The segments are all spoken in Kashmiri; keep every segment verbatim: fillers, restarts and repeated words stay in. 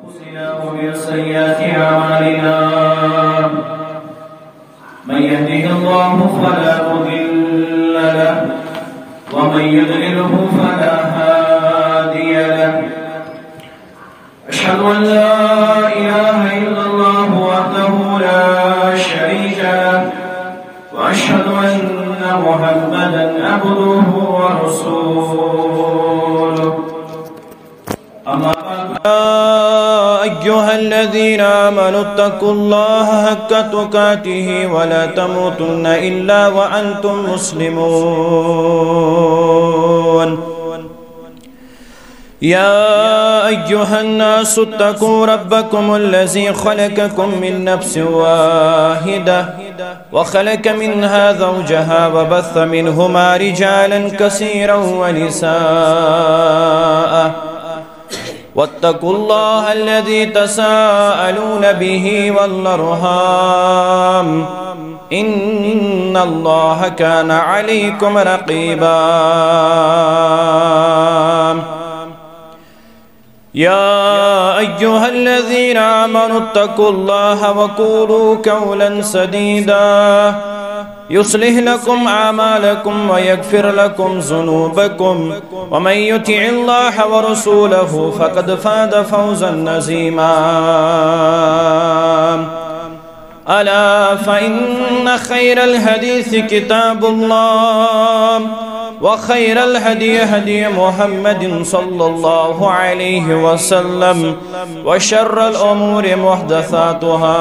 أنفسنا ومن سيئات أعمالنا. من يهده الله فلا مضل له، ومن يضلله فلا هادي له. أشهد أن لا إله إلا الله وحده لا شريك له، وأشهد أن محمدا عبده ورسوله. أما بعد. يا أيها الذين آمنوا اتقوا الله حق تقاته ولا تموتن إلا وأنتم مسلمون. يا أيها الناس اتقوا ربكم الذي خلقكم من نفس واحدة وخلق منها زوجها وبث منهما رجالا كثيرا ونساء، واتقوا الله الذي تساءلون به والأرحام، إن الله كان عليكم رقيبا. يا أيها الذين آمنوا اتقوا الله وقولوا قولا سديدا يصلح لكم أعمالكم ويغفر لكم ذنوبكم، ومن يطع الله ورسوله فقد فاز فوزا عظيما. ألا فإن خير الحديث كتاب الله، وخير الهدي هدي محمد صلى الله عليه وسلم، وشر الأمور محدثاتها.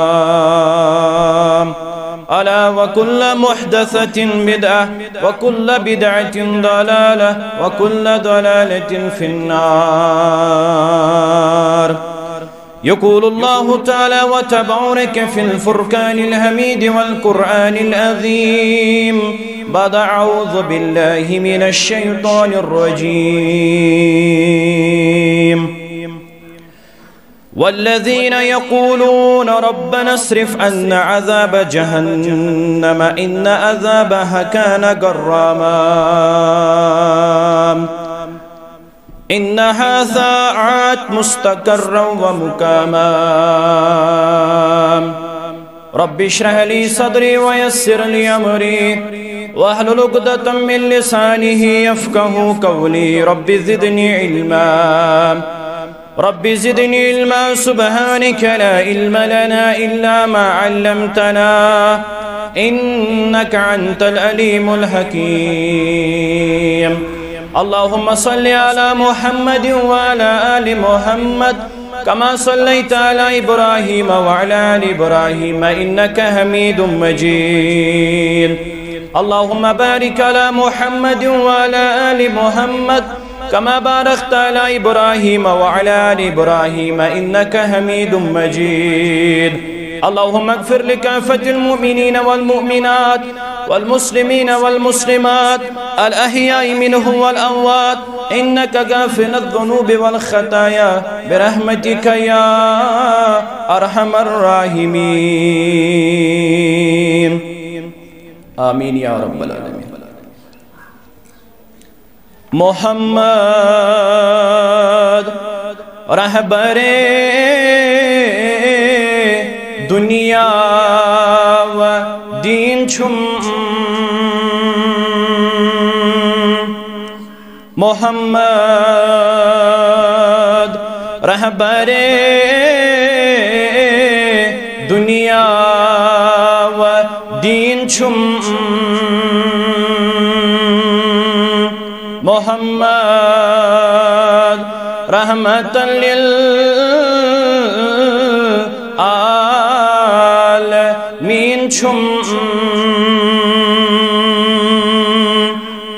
ألا وكل محدثة بدعة، وكل بدعة ضلالة، وكل ضلالة في النار. يقول الله تعالى وتبارك في الفرقان الحميد والقرآن العظيم بعد أعوذ بالله من الشيطان الرجيم: والذين يقولون ربنا اصرف عنا عذاب جهنم إن عذابها كان غراما. إنها ساءت مستقرا ومقاما. رب اشرح لي صدري ويسر لي أمري واحلل عقدة من لساني يفقهوا قولي. رب زدني علما. رب زدني علما. سبحانك لا علم لنا إلا ما علمتنا إنك أنت العليم الحكيم. اللهم صل على محمد وعلى آل محمد كما صليت على إبراهيم وعلى آل إبراهيم إنك حميد مجيد. اللهم بارك على محمد وعلى آل محمد كما باركت على إبراهيم وعلى آل إبراهيم إنك حميد مجيد. اللهم اغفر لكافة المؤمنين والمؤمنات والمسلمين والمسلمات الأحياء منهم والأموات إنك غافر الذنوب والخطايا برحمتك يا أرحم الراحمين. آمين يا رب العالمين. محمد رهبر دنیا و دین چھُم. محمد رهبر دنیا و دین چھُم. محمد رحمت للعالمین چھُم.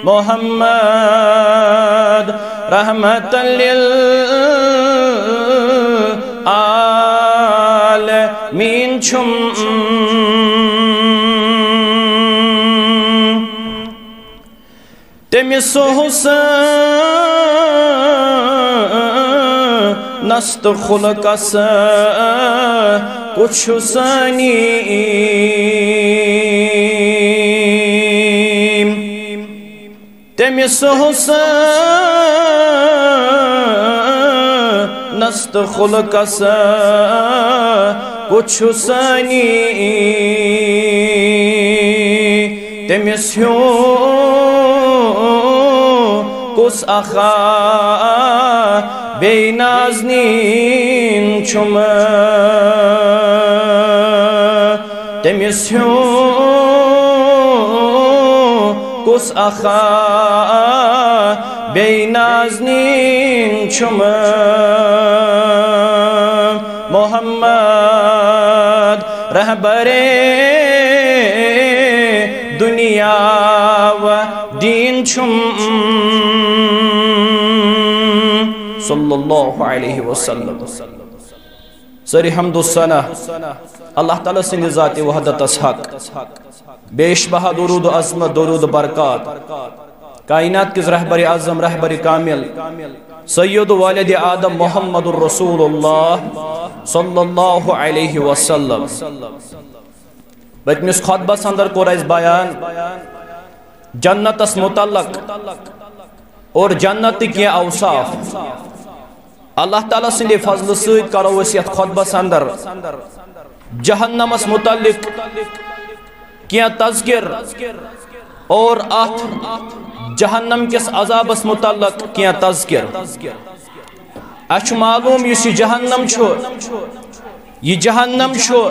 محمد رحمت للعالمین چھُم. تٔمِس حسنس تہٕ خلقس کُس چھُ سانی؟ تٔمِس حسنس مست خلقس کچھ سانی، تٔمِس ہیوٗ کُس اکھا بیٚیہِ نازنیٖن چھُم۔ تٔمِس ہیوٗ کُس اکھا بیٚیہِ نازنیٖن چھُم۔ محمد رہبرِ دنیا و دین چھُم۔ صلی اللہ علیہ وسلم۔ سٲری حمد و ثنا اللہ تعالیٰ سٕنٛدِ ذاتِ وحدتس حق۔ بیش بہا درود و عظمت، درود و برکات کائنات کِس رہبرِ اعظم، رہبرِ کامل، سید و والدِ آدم محمد الرسول اللہ صلی اللہ علیہ وسلم۔ پٔتمِس خطبس اندر کوٚر اسہِ بیان جنتس متعلق اور جنت تہٕ کینٛہہ اوصاف۔ اللہ تعالیٰ سٕنٛدِ فضلہٕ سۭتۍ کرو أسۍ یتھ خطبس اندر جہنمس متعلق کینٛہہ تذکر اور اتھ جہنم کِس عذابس متعلق کینٛہہ تذکر۔ اسہِ چھُ معلوم یُس یہِ جہنم چھُ، یہِ جہنم چھُ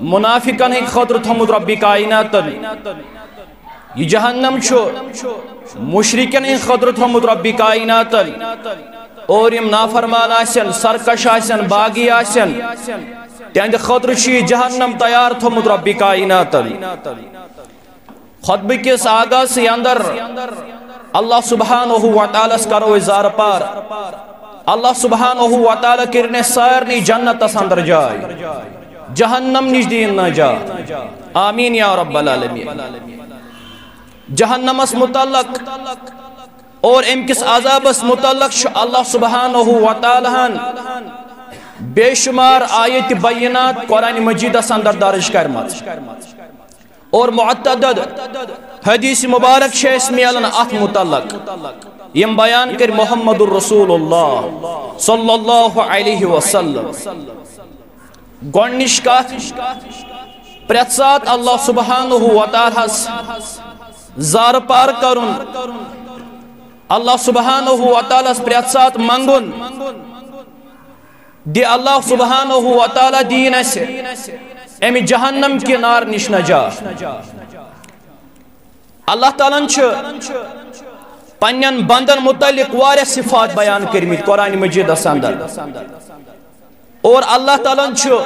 منافقن ہٕنٛدِ خٲطرٕ تھوٚمُت رۄبِ کائناتن۔ یہِ جہنم چھُ مشرکن ہٕنٛدِ خٲطرٕ تھوٚمُت رۄبِ کائناتن۔ اور یِم نافرمان آسن، سرکش آسن، باغی آسن، تِہنٛدِ خٲطرٕ چھُ یہِ جہنم تیار تھوٚمُت رۄبِ کائناتن۔ خطبہٕ کِس آغازسٕے اندر اللہ سبحانہ و تعالیٰ ہس کرو أسۍ زارٕ پار۔ اللہ سبحانہ و تعالیٰ کٔرِن اسہِ سارنٕے جنتس اندر جاے، جہنم نِش دِیِن نجات۔ آمین یا رب العالمین۔ جہنمس متعلق اور امہِ کِس عذابس متعلق چھُ اللہ سبحانہ و تعالیٰ ہن بے شمار آیت بینات قرآن مجیدس اندر درج کرمژ۔ اور متعدد حدیث مبارک چھِ اسہِ میلان اتھ متعلق، یِم بیان کٔرۍ محمد الرسول اللہ صلی اللہ علیہ وسلم۔ گۄڈنِچ کتھ، پرٛٮ۪تھ ساتہٕ اللہ سبحانہ و تعالیٰ ہس زارٕ پار کرُن، اللہ سبحانہ و تعالیٰ ہس پرٛٮ۪تھ ساتہٕ منگُن، دِ اللہ سبحانہ و تعالیٰ دِیِن اسہِ امہِ جہنم کہِ نار نِش نجات۔ اللہ تعالیٰ ہن چھِ پننٮ۪ن بندن متعلق واریاہ صفات بیان کٔرمٕتۍ قرآن مجیدس اندر۔ اور اللہ تعالیٰ ہن چھُ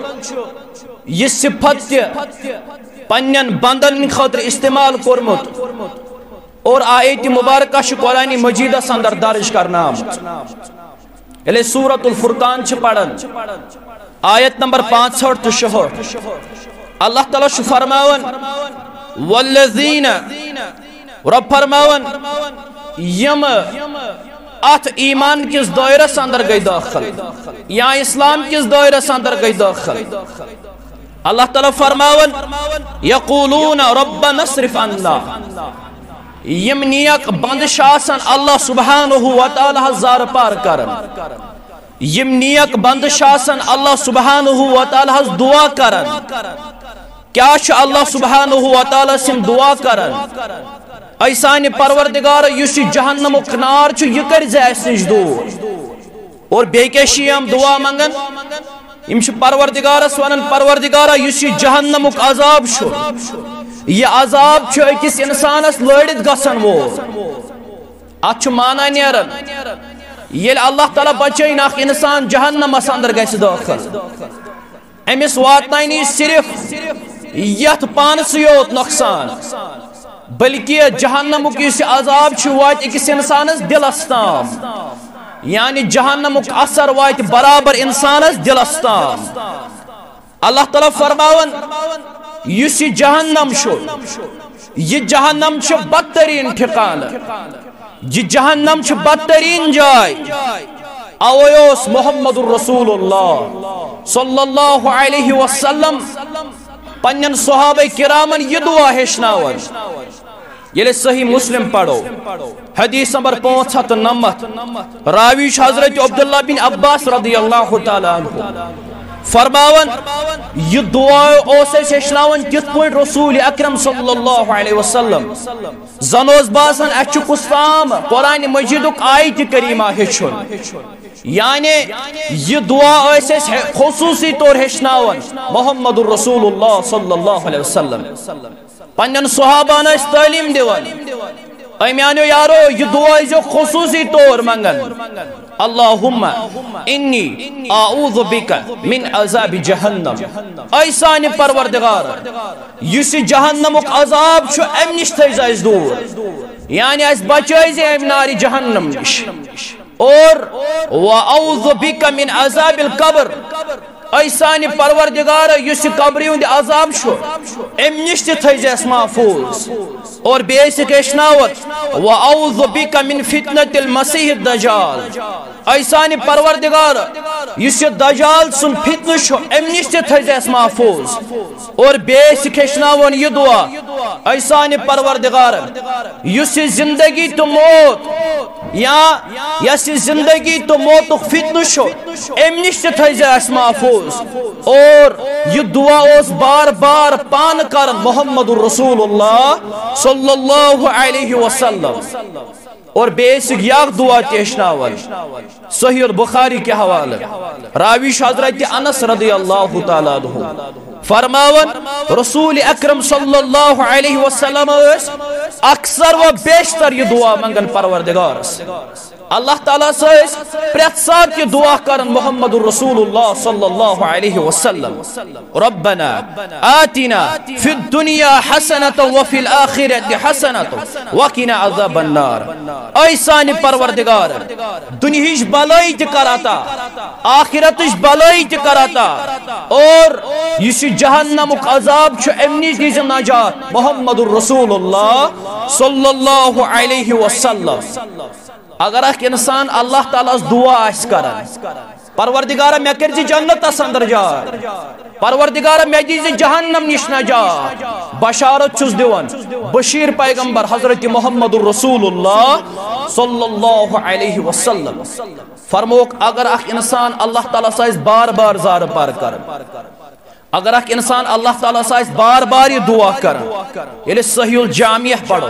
یہِ صفت تہِ پننٮ۪ن بندن ہٕنٛدِ خٲطرٕ استعمال کوٚرمُت اور آیت مبارکہ چھِ قرآن مجیدس اندر درج کرنہٕ آمٕژ۔ ییٚلہِ أسۍ سورۃ الفرقان چھِ پران، آیت نمبر پانٛژہٲٹھ تہٕ شُہٲٹھ، اللہ تعالیٰ چھُ فرماوان، والذین، رب فرماوان، یِم اتھ ایمان کِس دٲیرس اندر گٔے دٲخل یا اسلام کِس دٲیرس اندر گٔے دٲخل۔ اللہ تعالیٰ فرماوان، یقولون ربنا اصرف عنا، یِم نیک بندٕ چھِ آسان اللہ سبحانہ و تعالیٰ ہس زارٕ پار کران، یِم نیک بندٕ چھِ آسان اللہ سبحانہ و تعالیٰ ہس دعا کران۔ کیٛاہ چھُ اللہ سبحانہ و تعالیٰ ہس یِم دعا کران؟ اے سانہِ پروردگار، یُس یہِ جہنمُک نار چھُ، یہِ کٔرۍ زِ اسہِ نِش دوٗر۔ اور بیٚیہِ کیٛاہ چھِ یِم دعا منگان؟ یِم چھِ پروردگارس ونان، پروردگارا، یُس یہِ جہنمُک عذاب چھُ، یہِ عذاب چھُ أکِس انسانس لٲڑِتھ گژھن وول۔ اتھ چھُ معنی نیران، ییٚلہِ اللہ تعالیٰ بچٲیِن اکھ انسان جہنمس اندر گژھِ دٲخل، أمِس واتناونی صرف یتھ پانسٕے یوت نۄقصان، بلکہ جہنمُک یُس یہِ عذاب چھُ، واتہِ أکِس انسانس دِلس تام، یعنی جہنمُک اثر واتہِ برابر انسانس دِلس تام۔ اللہ تعالیٰ فرماوان، یُس یہِ جہنم چھُ، یہِ جہنم چھُ بدترین ٹھکانہٕ، یہِ جہنم چھُ بدترین جاے۔ اوے اوس محمد رسول اللہ صلی اللہ علیہ وسلم پننٮ۪ن صحابہ کرامن یہِ دعا ہیٚچھناوان۔ ییٚلہِ صحیح مسلم پرو، حدیث نمبر پانٛژھ ہتھ تہٕ نَمَتھ، راوی چھُ حضرت عبداللہ بن عباس رضی اللہ تعالیٰ عنہ فرماوان، یہِ دعا اوس اَسہِ ہیٚچھناوان کِتھ پٲٹھۍ رسول اکرم صلی اللہ علیہ وسلم۔ زن اوس باسان اَسہِ چھُ کُس تام قرآن مجیدُک آیت کریمہ ہیٚچھُن۔ یعنی یہِ دعا ٲسۍ اَسہِ خصوٗصی طور ہیٚچھناوان محمد رسول اللہ صلی اللہ علیہ وسلم۔ پننٮ۪ن صحابہن ٲسۍ تعلیٖم دِوان، اے میانیو یارو، یہِ دعا ٲسۍزیو خصوٗصی طور منٛگان، اللہم انی اعوذ بک من عذاب جہنم۔ اے سانہِ پروردگار، یُس یہِ جہنمُک عذاب چھُ، امہِ نِش تھٲیزِ اَسہِ دوٗر، یعنی اَسہِ بچٲیزِ امہِ نارِ جہنم نِش۔ اور واعوذ بک من عذاب القبر، اے سانہِ پروردگار، یُس یہِ قبرِ ہُنٛد عذاب چھُ، امہِ نِش تہِ تھٲیزِ اَسہِ محفوٗظ۔ اور بیٚیہِ ٲسِکھ ہیٚچھناوان، واعوذ بک من فتنة المسیح الدجال، اے سانہِ پروردگار، یُس یہِ دجال سُنٛد فتنہٕ چھُ، امہِ نِش تہِ تھٲیزِ اَسہِ محفوٗظ۔ اور بیٚیہِ ٲسِکھ ہیٚچھناوان یہِ دعا، اے سانہِ پروردگار، یُس یہِ زندگی تہٕ موت یا یۄس یہِ زندگی تہٕ موتُک فتنہٕ چھُ، امہِ نِش تہِ تھٲیزِ اَسہِ محفوٗظ۔ اور یہِ دعا اوس بار بار پانہٕ کران محمد رسول اللہ صلی اللہ علیہ وسلم۔ اور بیٚیہِ ٲسِکھ یہِ اکھ دعا تہِ ہیٚچھناوان۔ صحیح البخاری کہِ حوالہٕ راوی چھُ حضرت انس رضی اللہ تعالیٰ عنہ فرماوان، رسول اکرم صلی اللہ علیہ وسلم ٲسۍ اکثر و بیشتر یہِ دعا منٛگان پروردگارس۔ اللہ تعالیٰ ٲسۍ پرٛٮ۪تھ ساتہٕ یہِ دعا کران محمد رسول اللہ صلی اللہ علیہ وسلم، ربنا آتنا فی الدنیا حسنة وفی الآخرة حسنة وقنا عذاب النار۔ اے سانہِ پروردگار، دُنیہٕچ بلٲیی تہِ کر عطا، آخرتٕچ بلٲیی تہِ کر عطا، اور یُس یہِ جہنمُک عذاب چھُ، امہِ نِش دیٖزِ نجات محمد رسول اللہ صلی اللہ علیہ وسلم۔ اگر اکھ انسان اللہ تعالیٰ ہس دعا آسہِ کران، پروردگارا مےٚ کٔرزِ جنتس اندر جاے، پروردگارا مےٚ دیٖزِ جہنم نِش نجات، بشارت چھُس دِوان بشیر پیغمبر حضرت محمد رسول اللہ صلی اللہ علیہ وسلم۔ فرموک، اگر اکھ انسان اللہ تعالیٰ ہس آسہِ بار بار زارٕ پار کران، اگر اکھ انسان اللہ تعالیٰ ہس آسہِ بار بار یہِ دعا کران، ییٚلہِ صحیح الجامع پرو،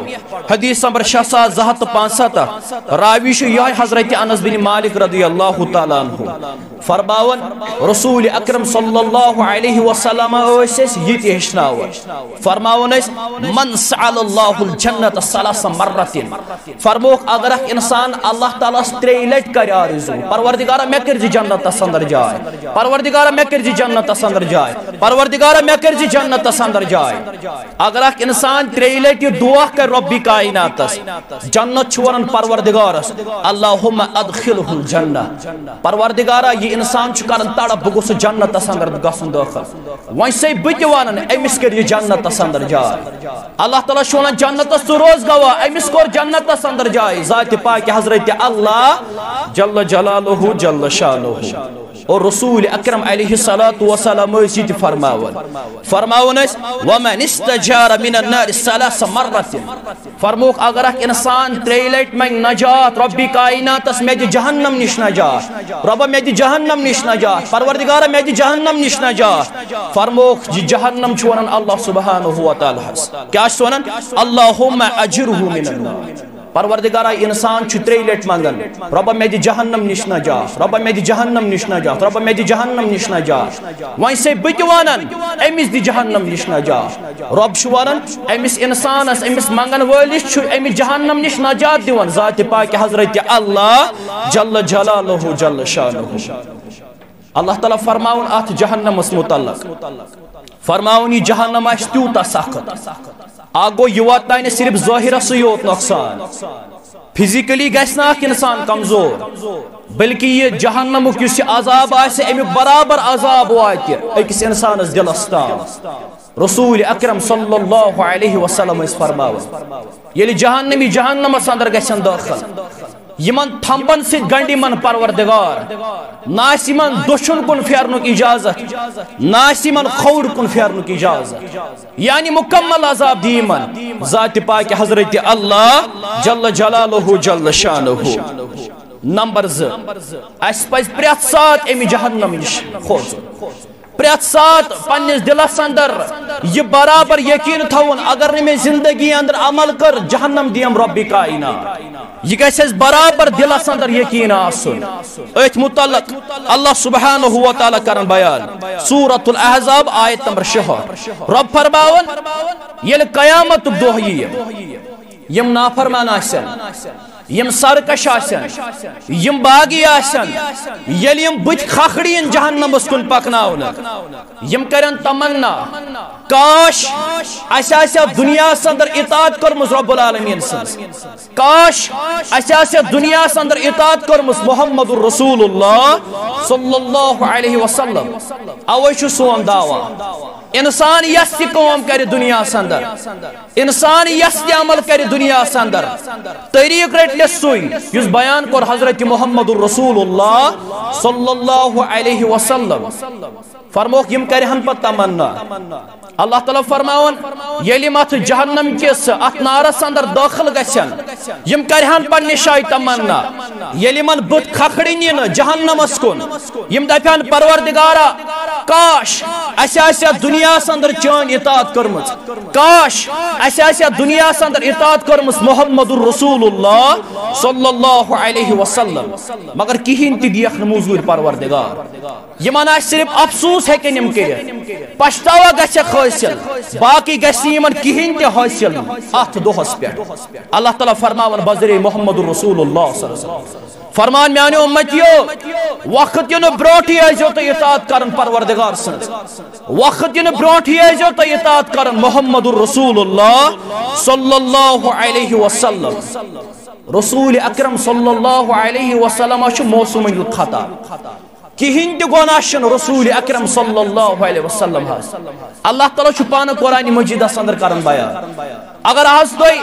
حدیث نمبر شےٚ ساس زٕ ہتھ تہٕ پانٛژھ ستتھ، راوی چھُ یِہوٚے حضرت انس بن مالک رضی اللہ تعالیٰ عنہ فرماوان، رسول اکرم صلی اللہ علیہ وسلم ٲسۍ اَسہِ یہِ تہِ ہیٚچھناوان، فرماوان ٲسۍ، من سأل اللہ الجنة ثلاث مرات، فرموکھ، اگر اکھ انسان اللہ تعالیٰ ہس ترٛیٚیہِ لٹہِ کرِ آرزو، پروردگارا مےٚ کٔرزِ جنتس اندر جاے، پروردگارا مےٚ کٔرزِ جنتس اندر جاے، پروردگارا مےٚ کٔرزِ جنتس اندر جاے۔ اگر اکھ انسان ترٛیٚیہِ لٹہِ یہِ دعا کرِ رۄبِ کائناتس، جنت چھُ ونان پروردگارس، اللہم ادخلہ الجنہ، پروردگارا، یہِ انسان چھُ کران تڑپ، بہٕ گوٚژھُس جنتس اندر گژھُن دٲخل۔ وۄنۍ چھُسے بہٕ تہِ ونان، أمِس کٔرۍ یہِ جنتس اندر جاے۔ اللہ تعالیٰ چھُ ونان، جنتس ژٕ روز گواہ، أمِس کوٚر جنتس اندر جاے، ذاتِ پاکِ حضرت اللہ جل جلالہ جل شانہ۔ اور رسول اکرم علیہ الصلوۃ والسلام ٲسۍ یہِ تہِ فرماوان، فرماوان ٲسۍ، ومن استجار من النار ثلاث مرات، فرموکھ، اگر اکھ انسان ترٛیٚیہِ لٹہِ منٛگہِ نجات، رۄبِ کائناتس مےٚ دِ جہنم نِش نجات، رۄبہ مےٚ دِ جہنم نِش نجات، پروردگارہ مےٚ دِ جہنم نِش نجات، فرموکھ، یہِ جہنم چھُ ونان اللہ سبحانہ و تعالیٰ ہس۔ کیٛاہ چھُ ونان؟ اللہم اجرہ من النار۔ پروردگارہ، انسان چھُ ترٛیٚیہِ لٹہِ منٛگان، رۄبہ مےٚ دِ جہنم نِش نجات، رۄبہ مےٚ دِ جہنم نِش نجات، رۄبہ مےٚ دِ جہنم نِش نجات۔ وۄنۍ چھُسے بہٕ تہِ ونان، أمِس دِ جہنم نِش نجات۔ رۄب چھُ ونان، أمِس انسانس، أمِس منٛگن وٲلِس چھُ أمِس جہنم نِش نجات دِوان ذاتِ پاکِ حضرت اللہ جل جلالہ جل شانہ۔ اللہ تعالیٰ فرماوُن اتھ جہنمس متعلق، فرماوُن، یہِ جہنم آسہِ تیوٗتاہ سخت، اکھ گوٚو، یہِ واتناوِ نہٕ صرف ظٲہرسٕے یوت نۄقصان، فزیکلی گژھِ نہٕ اکھ انسان کمزور، بلکہ یہِ جہنمُک یُس یہِ عذاب آسہِ، امیُک برابر عذاب واتہِ أکِس انسانس دلس تام۔ رسول اکرم صلی اللہ علیہ وسلم ٲسۍ فرماوان، ییٚلہِ جہنمی جہنمس اندر گژھن دٲخل، یِمن تھمبن سۭتۍ گنڈِ یِمن پروردگار۔ نہ آسہِ یِمن دٔچھُن کُن پھیرنُک اجازت، نہ آسہِ یِمن کھووُر کُن پھیرنُک اجازت۔ یعنی مکمل عذاب دی یِمن ذات پاک حضرت اللہ جل جلالہ جل شانہ۔ نمبر زٕ، اسہِ پزِ پرٛٮ۪تھ ساتہٕ امہِ جہنم نِش کھوژُن۔ پرٛٮ۪تھ ساتہٕ پننِس دِلس اندر یہِ برابر یقین تھاوُن، اگر نہٕ مےٚ زندگی اندر عمل کٔر، جہنم دِیم رۄبِ کائنات۔ یہِ گژھِ اسہِ برابر دِلس اندر یقین آسُن۔ أتھۍ متعلق اللہ سبحانہ و تعالیٰ کرن بیان، سورۃ الاحزاب، آیت نمبر شُہٲٹھ۔ رۄب فرماوان، ییٚلہِ قیامتُک دۄہ یِیہِ، یِم نافرمان آسن، یِم سرکش آسن، یِم باغی آسن، ییٚلہِ یِم بٕتھِ کھکھڑِ یِن جہنمس کُن پکناونہٕ، یِم کرن تمنا، کاش اسہِ آسہِ ہا دُنیاہس اندر اطاعت کٔرمٕژ رب العالمین سٕنٛز، کاش اسہِ آسہِ ہا دُنیاہس اندر اطاعت کٔرمٕژ محمد رسول اللہ صلی اللہ علیہ وسلم۔ اوے چھُ سون دعویٰ، انسان یس تہِ کٲم کرِ دُنیاہس اندر، انسان یس تہِ عمل کرِ دُنیاہس اندر، طریق رٹہِ سُے یُس بیان کوٚر حضرت محمد رسول اللہ صلی اللہ علیہ وسلم۔ فرموکھ، یِم کرِہن پتہٕ تمنا۔ اللہ تعالیٰ فرماوان، ییٚلہِ یِم اتھ جہنم کِس اتھ نارس اندر دٲخل گژھن، یِم کرِہن پننہِ جایہِ تمنا، ییٚلہِ یِمن بُتھ کھکھڑِ نِنہٕ جہنمس کُن، یِم دپن، پروردگارا، کاش اسہِ آسہِ ہا دُنیاہس اندر چٲنۍ اطاعت کٔرمٕژ، کاش اسہِ آسہِ ہا دُنیاہس اندر اطاعت کٔرمٕژ محمد رسول اللہ صلی اللہ علیہ وسلم، مگر کہیٖنۍ تہِ دیکھ نہٕ موٚزوٗرۍ پروردگار۔ یِمن آسہِ صرف افسوس ہیٚکن یِم کٔرِتھ، پچھتاوا گژھٮ۪کھ حٲصِل، باقٕے گژھِ نہٕ یِمن کِہیٖنۍ تہِ حٲصِل اتھ دۄہس پٮ۪ٹھ۔ اللہ تعالیٰ فرماوان بذریعہ محمد رسول اللہ صلی اللہ علیہ وسلم، فرمان، میانیو امتیو، وقت یِنہٕ برونٹھٕے ٲسۍزیو تُہۍ اطاعت کران پروردگار سٕنٛز، وقت یِنہٕ برونٹھٕے ٲسۍزیو تُہۍ اطاعت کران محمد رسول اللہ صلی اللہ علیہ وسلم۔ رسول اکرم صلی اللہ علیہ وسلم چھُ معصوم من الخطا۔ کِہیٖنۍ تہِ گۄناہ چھُنہٕ رسول اکرم صلی اللہ علیہ وسلم حظ۔ اللہ تعالیٰ چھُ پانہٕ قرآن مجیدس اندر کران بیان۔ اگر حظ تُہۍ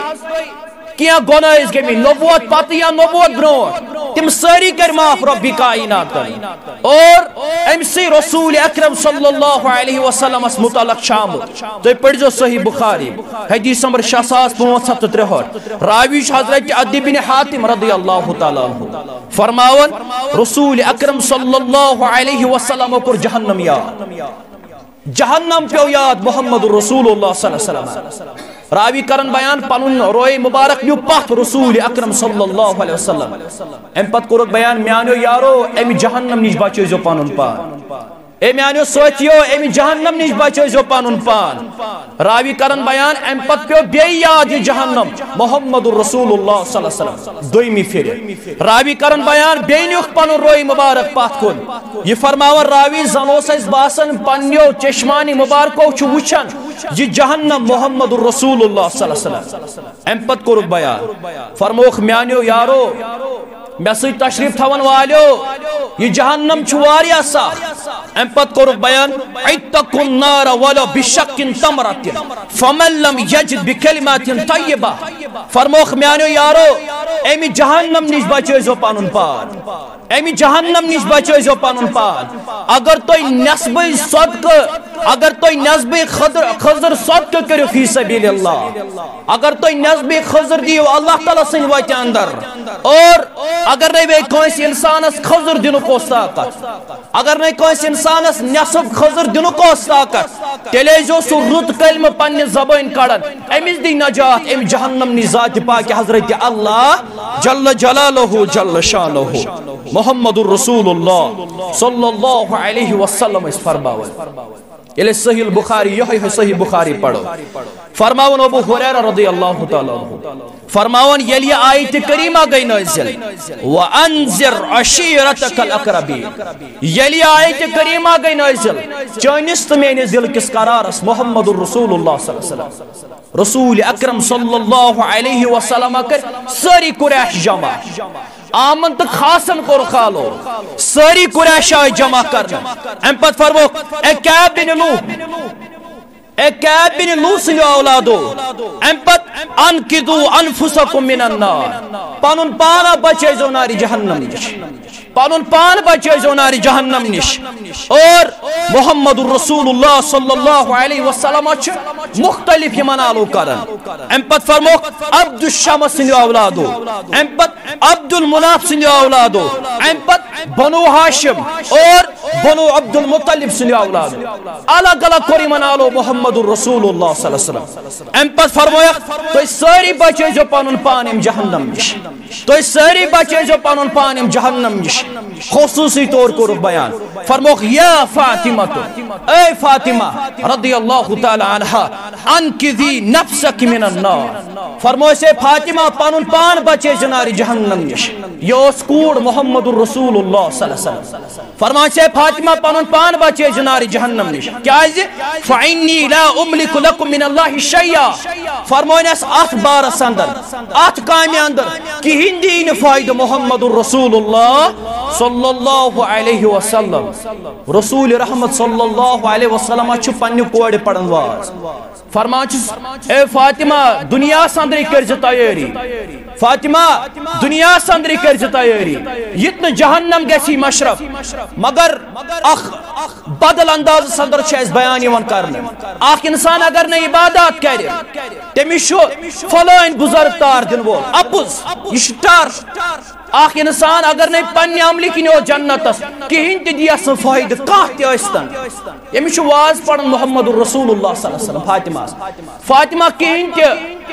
کینٛہہ گۄناہ ٲسۍ گٔمٕتۍ نبوت پتہٕ یا نبوت برونٛٹھ، تِم سٲری کٔرۍ معاف رۄبِ کائناتن۔ اور أمۍ سٕے رسول اکرم صلی اللہ علیہ وسلمس متعلق چھُ آمُت، تُہۍ پٔرۍزیو صحیح بخاری، حدیث نمبر شےٚ ساس پانٛژھ ہتھ تہٕ ترٛہٲٹھ۔ راوی چھُ حضرت عدی بن حاتم رضی اللہ تعالیٰ عنہ۔ فرماوان، رسول اکرم صلی اللہ علیہ وسلم کوٚر جہنم یاد۔ جہنم پیو یاد محمد رسول اللہ صلی اللہ علیہ وسلم۔ راوی کرن بیان، پنُن روئے مبارک نیو پتھ رسول اکرم صلی اللہ علیہ وسلم۔ امہِ پتہٕ کوٚرُکھ بیان، میانیو یارو، امہِ جہنم نِش بچٲیزیو پنُن پان۔ اے میانیو سٲتھیو، امہِ جہنم نِش بچٲیزیو پنُن پان۔ راوی کرن بیان، امہِ پتہٕ پیو بیٚیہِ یاد یہِ جہنم محمد رسول اللہ صلی اللہ علیہ وسلم دوٚیمہِ پھرِ۔ راوی کرن بیان، بیٚیہِ نیُکھ پنُن روے مبارک پتھ کُن۔ یہِ فرماوان راوی، زن اوس اسہِ باسان پننیو چشمانی مبارکو چھُ وٕچھان یہِ جہنم محمد رسول اللہ صلی اللہ علیہ وسلم۔ امہِ پتہٕ کوٚرُکھ بیان، فرمووُکھ، میانیو یارو، مےٚ سۭتۍ تشریف تھاون والیو، یہِ جہنم چھُ واریاہ سخت۔ امہِ پتہٕ کوٚرُکھ بیان، اتقوا النار ولو بشق تمرۃ، فمن لم یجد بکلمۃ طیبہ۔ فرمووُکھ، میانیو یارو، امہِ جہنم نِش بچٲیزیو پنُن پان، امہِ جہنم نِش بچٲیزیو پنُن پان۔ اگر تُہۍ نصبٕے صدقہٕ، اگر تُہۍ نصبٕے خضر، خضر صدقہٕ کٔرِو فی سبیل اللہ، اگر تُہۍ نصبٕے خضر دِیِو اللہ تعالیٰ سٕنٛدِ وتہِ اندر، اور اگر نَے بیٚیہِ کٲنٛسہِ انسانس خضر دِنُک اوس طاقت، اگر نَے کٲنٛسہِ انسانس نصب خضر دِنُک اوس طاقت، تیٚلہِ ٲسۍزیو سُہ رُت کلمہٕ پننہِ زبٲنۍ کڑان۔ أمِس دی نجات امہِ جہنم نِش ذاتِ پاکِ حضرت اللہ جل جلالہ جل شانہ۔ محمد رسول اللہ صلی اللہ علیہ وسلم ٲسۍ فرماوان۔ ییٚلہِ أسۍ صحیح البخاری، یِہوٚے صحیح بخاری پرو، فرماوان ابو ہریرہ رضی اللہ تعالیٰ عنہ، فرماوان، ییٚلہِ یہِ آیتِ کریمہ گٔے نٲزِل، وَأَنذِرْ عَشِيرَتَكَ الْأَقْرَبِينَ، ییٚلہِ یہِ آیتِ کریمہ گٔے نٲزِل، چٲنِس تہٕ میٲنِس دِل کِس قرارس محمد رسول اللہ صلی اللہ علیہ وسلم، رسول اکرم صلی اللہ علیہ وسلم کٔرۍ سٲری قریش جمع۔ عامن تہٕ خاصن کوٚر خالو، سٲری قریش آے جمع کرنہٕ۔ امہِ پتہٕ فرمووُکھ، اے کعب بن لوح، اے کعب بن لوح سٕنٛدیو اولادو، امہِ پتہٕ انقذوا انفسکم من النار، پنُن پان بچٲیزیو نارِ جہنم نِش، پنُن پان بچٲیزیو نارِ جہنم نِش۔ اور محمد رسول اللہ صلی اللہ علیہ وسلم چھِ مختلف یِمن آلو کران۔ امہِ پتہٕ فرموکھ عبد الشمس سٕنٛدیو اولادو، امہِ پتہٕ عبد المناف سٕنٛدیو اولادو، امہِ پتہٕ بنو ہاشم اور بنو عبد المطلب سٕنٛدیو اولادو۔ الگ الگ کوٚر یِمن آلو محمد رسول اللہ صلی اللہ علیہ وسلم۔ امہِ پتہٕ فرمویکھ، تُہۍ سٲری بچٲیزیو پنُن پان امہِ جہنم نِش، تُہۍ سٲری بچٲیزیو پنُن پان امہِ جہنم نِش۔ خصوصی طور کوٚرُکھ بیان، فرموکھ، یا فاطمہ، اے فاطمہ رضی اللہ تعالی عنہا، انقذی نفسک من النار۔ فرموس، اے فاطمہ، پنُن پان بچٲیزِ نارِ جہنم نِش۔ یہِ اوس کوٗر محمد رسول اللہ صلی اللہ علیہ وسلم۔ فرمان چھِ، اے فاطمہ، پنُن پان بچٲیزِ نارِ جہنم نِش۔ کیازِ؟ فإنی لا أملک لکم من اللہ شیئا۔ فرمٲونس اتھ بارس اندر، اتھ کامہِ اندر کہین تہِ یی نہٕ فٲیدٕ محمد رسول اللہ صلی اللہ علیہ وسلم۔ رسول رحمت صلی اللہ علیہ وسلم چھُ پننہِ کورِ پران واز۔ فرمان چھُس، اے فاطمہ، دنیا سندرِ کٔرزِ تیٲری۔ فاطمہ، دنیا سندرِ کٔرزِ تیٲری۔ یہِ تہِ نہٕ جہنم گژھی مشرف۔ مگر اکھ بدل انداز سندر چھُ اسہِ بیان یِوان کرنہٕ۔ اکھ انسان اگر نہٕ عبادات کرِ، تٔمِس چھُ فلٲنۍ بُزرگ تار دِنہٕ وول۔ اپُز، یہِ چھُ ٹر۔ اکھ انسان اگر نہٕ پننہِ عملہِ کِنۍ اوس جنتس، کہین تہِ دِیس نہٕ فٲیدٕ، کانٛہہ تہِ ٲسۍتن۔ ییٚمِس چھُ واز پران محمد رسول اللہ صلی اللہ علیہ وسلم فاطمہ۔ فاطمہ کہین تہِ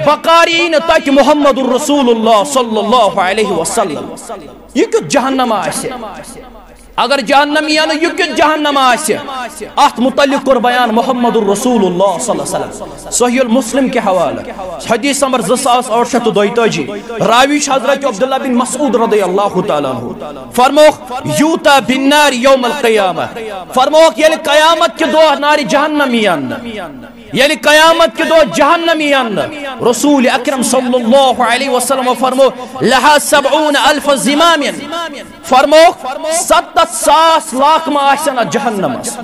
بکار یی نہٕ تتہِ محمد رسول اللہ صلی اللہ علیہ وسلم۔ یہِ کیُتھ جہنم آسہِ؟ اگر جہنم یی نہٕ، یہِ کیُتھ جہنم آسہِ؟ اتھ متعلق کوٚر بیان محمد رسول اللہ صلی اللہ علیہ وسلم صحیح المسلم کہِ حوالہٕ۔ حدیث نمبر زٕ ساس ٲٹھ شیٚتھ تہٕ دۄیتٲجی۔ راوی چھُ حضرت عبداللہ بن مسعود رضی اللہ تعالیٰ عنہ۔ فرموکھ، یوتا بالنار یوم القیامہ۔ فرموکھ، ییٚلہِ قیامت کہِ دۄہ نارِ جہنم یی اننہٕ، ییٚلہِ قیامت کہِ دۄہ جہنم یی اننہٕ، رسول اکرم صلی اللہ علیہ وسلم فرمو، لہا سبعون الف زمام۔ فرموکھ، ستتھ ساس لاکمہٕ آسن اتھ جہنمس۔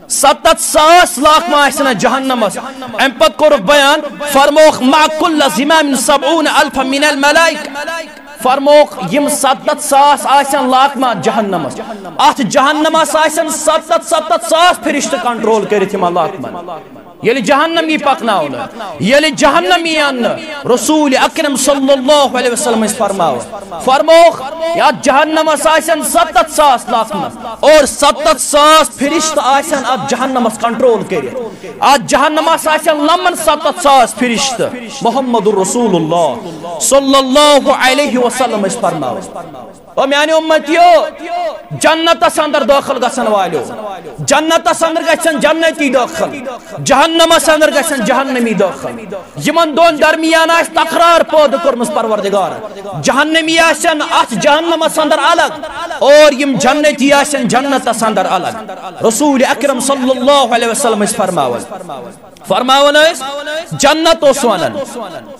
ستتھ ساس لاکمہٕ آسن اتھ جہنمس۔ امہِ پتہٕ کوٚرُکھ بیان، فرموکھ، مع کل زمام سبعون الف من الملائکہ۔ فرموکھ، یِم ستتھ ساس آسن لاکمہٕ اتھ جہنمس، اتھ جہنمس آسن ستتھ ستتھ ساس فرشتہٕ کنٹرول کٔرِتھ یِمن لاکمن۔ ییٚلہِ جہنم یی پکناونہٕ، ییٚلہِ جہنم یی اننہٕ، رسول اکرم صلی اللہ علیہ وسلم ٲسۍ فرماوان، فرموکھ، یتھ جہنمس آسن ستتھ ساس لاکمہٕ اور ستتھ ساس فرشتہٕ آسن اتھ جہنمس کنٹرول کٔرِتھ۔ اتھ جہنمس آسن لمن ستتھ ساس فرشتہٕ۔ محمد رسول اللہ صلی اللہ علیہ وسلم ٲسۍ فرماوان۔ او میانہِ امتیو، جنتس اندر دٲخل گژھن والیو، جنتس اندر گژھن جنتی دٲخل، جہنمس اندر گژھن جہنمی دٲخل۔ یِمن دۄن درمیان آسہِ تکرار پٲدٕ کٔرمٕژ پروردگارن۔ جہنمی آسن اتھ جہنمس اندر الگ اور یِم جنتی آسن جنتس اندر الگ۔ رسول اکرم صلی اللہ علیہ وسلم ٲسۍ فرماوان، فرماوان ٲسۍ، جنت اوس ونان،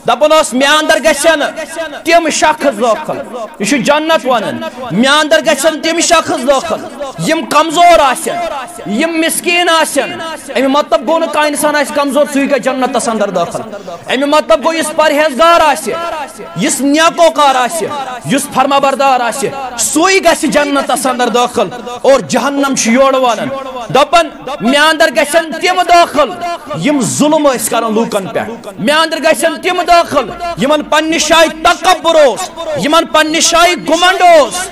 دپان اوس، مےٚ اندر گژھن تِم شخص دٲخل۔ یہِ چھُ جنت ونان، مےٚ اندر گژھن تِم شخص دٲخل، یِم کمزور آسن، یِم مسکین آسن۔ امیُک مطلب گوٚو نہٕ کانٛہہ انسان آسہِ کمزور، سُے گژھِ جنتس اندر دٲخل۔ امیُک مطلب گوٚو، یُس پرہیزگار آسہِ، یُس نیکوکار آسہِ، یُس فرمابردار آسہِ، سُے گژھِ جنتس اندر دٲخل۔ اور جہنم چھُ یورٕ ونان، دپان، مےٚ اندر گژھن تِم دٲخل، یِم ظلم ٲسۍ کران لوٗکن پٮ۪ٹھ۔ مےٚ اندر گژھن تِم دٲخل، یِمن پننہِ جایہِ تکبر اوس، یِمن پننہِ جایہِ گمنڈ اوس۔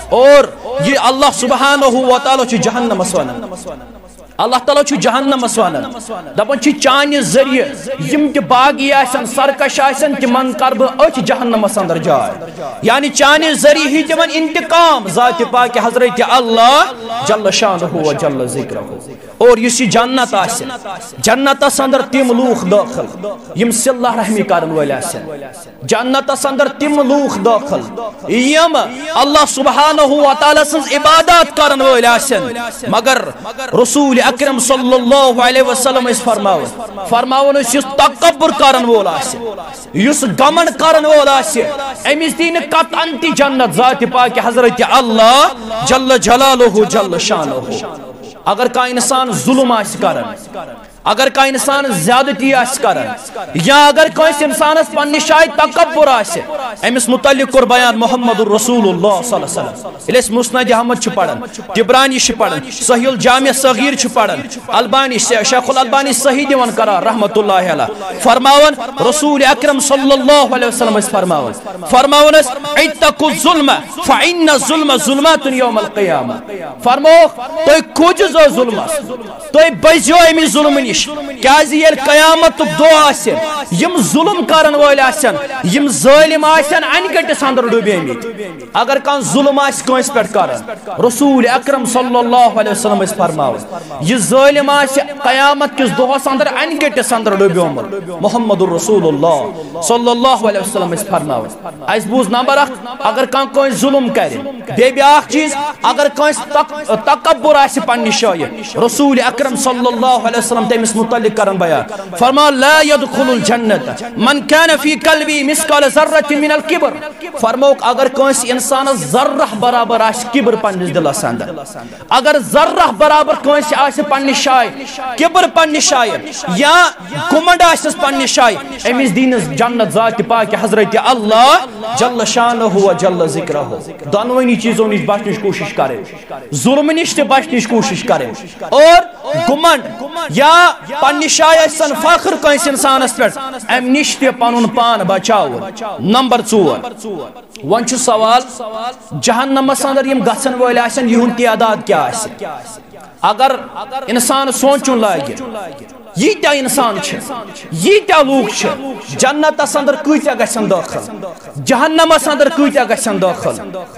اور یہِ اللہ سبحانہ و تعالیٰ چھُ جہنمس ونان۔ اللہ تعالیٰ چھُ جہنمس ونان، دپان چھُ، چانہِ ذٔریعہٕ یِم تہِ باغی آسن، سرکش آسن، تِمن کرٕ بہٕ أتھۍ جہنمس اندر جاے۔ یعنی چانہِ ذٔریعہٕ ہی تِمن انتقام ذاتِ پاکِ حضرت اللہ جل شانہ و جل ذکرہ۔ اور یُس یہِ جنت آسہِ، جنتس اندر تِم لوٗکھ دٲخل، یِم صلہ رحمی کرن وٲلۍ آسن۔ جنتس اندر تِم لوٗکھ دٲخل، یِم اللہ سبحانہ و تعالیٰ سٕنٛز عبادت کرن وٲلۍ آسن۔ مگر رسول اکرم صلی اللہ علیہ وسلم ٲسۍ فرماوان، فرماوان ٲسۍ، یُس تکبر کرن وول آسہِ، یُس گمنڈ کرن وول آسہِ، أمِس دی نہٕ قطعاً تہِ جنت ذاتِ پاکِ حضرت اللہ جل جلالہ جل شانہ۔ اگر کانٛہہ انسان ظلم آسہِ کران، اگر کانٛہہ انسان زیادتی آسہِ کران، یا اگر کٲنٛسہِ انسانس پننہِ جایہِ تکبر آسہِ، أمِس متعلق کوٚر بیان محمد رسول اللہ صلی اللہ علیہ وسلم۔ ییٚلہِ أسۍ مسند احمد چھِ پران، طبرانی چھِ پران، صحیح الجامع صغیر چھِ پران، البانی، شیخ الالبانی صحیح دِوان قرار رحمت اللہ علیہ، فرماوان، رسول اکرم صلی اللہ علیہ وسلم ٲسۍ فرماوان، فرماوان ٲسۍ، "اتقوا الظلم فإن الظلم ظلمات یوم القیامہ۔" فرمووُکھ، تُہۍ کھوٗژِو ظلمس، تُہۍ بٔچِو اَمہِ ظلمہٕ نِش، کیازِ ییٚلہِ قیامتُک دۄہ آسہِ، یِم ظلم کرن وٲلۍ آسن، یِم ظٲلم آسن، انہِ گٔٹِس اندر ڈوٗبیمٕتۍ۔ اگر کانٛہہ ظلم آسہِ کٲنٛسہِ پٮ۪ٹھ کران، رسول اکرم صلی اللہ علیہ وسلم ٲسۍ فرماوان، یہِ ظٲلم آسہِ قیامت کِس دۄہس اندر انہِ گٔٹِس اندر ڈوٗبیومُت۔ محمد رسول اللہ صلی اللہ علیہ وسلم ٲسۍ فرماوان۔ اَسہِ بوٗز نمبر اکھ، اگر کانٛہہ کٲنٛسہِ ظلم کرِ، بیٚیہِ بیٛاکھ چیٖز، اگر کٲنٛسہِ تک-، تکبر آسہِ پننہِ جایہِ، رسول اکرم صلی اللہ علیہ وسلم تٔمِس متعلق کران بیان، فرمان، "لا يدخل الجنة من كان في قلبه مثقال ذرة من الكبر۔" فرمووُکھ، اگر کٲنٛسہِ انسانس ذرہ برابر آسہِ کبر پننِس دلس اندر، اگر ذرہ برابر کٲنٛسہِ آسہِ پننہِ جایہِ کبر پننہِ جایہِ، یا گمنڈ آسٮ۪س پننہِ جایہِ، أمِس دی نہٕ جنت ذاتِ پاکِ حضرت اللہ جل شانہ و جل ذکرہ۔ دۄنوٕنی چیٖزو نِش بچنٕچ کوٗشِش کرٕنۍ، ظلمہٕ نِش تہِ بچنٕچ کوٗشِش کرٕنۍ، اور گمنڈ یا پننہِ جایہِ آسن فخر کٲنٛسہِ انسانس پٮ۪ٹھ، امہِ نِش تہِ پنُن پان بچاوُن۔ نمبر ژور، وۄنۍ چھُ سوال، جہنمس اندر یِم گژھن وٲلۍ آسن، یِہُنٛد تعداد کیٛاہ آسہِ؟ اگر انسان سونچُن لاگہِ، ییٖتیٛاہ انسان چھِ، ییٖتیٛاہ لوٗکھ چھِ، جنتس اندر کۭتیٛاہ گژھن دٲخل؟ جہنمس اندر کۭتیٛاہ گژھن دٲخل؟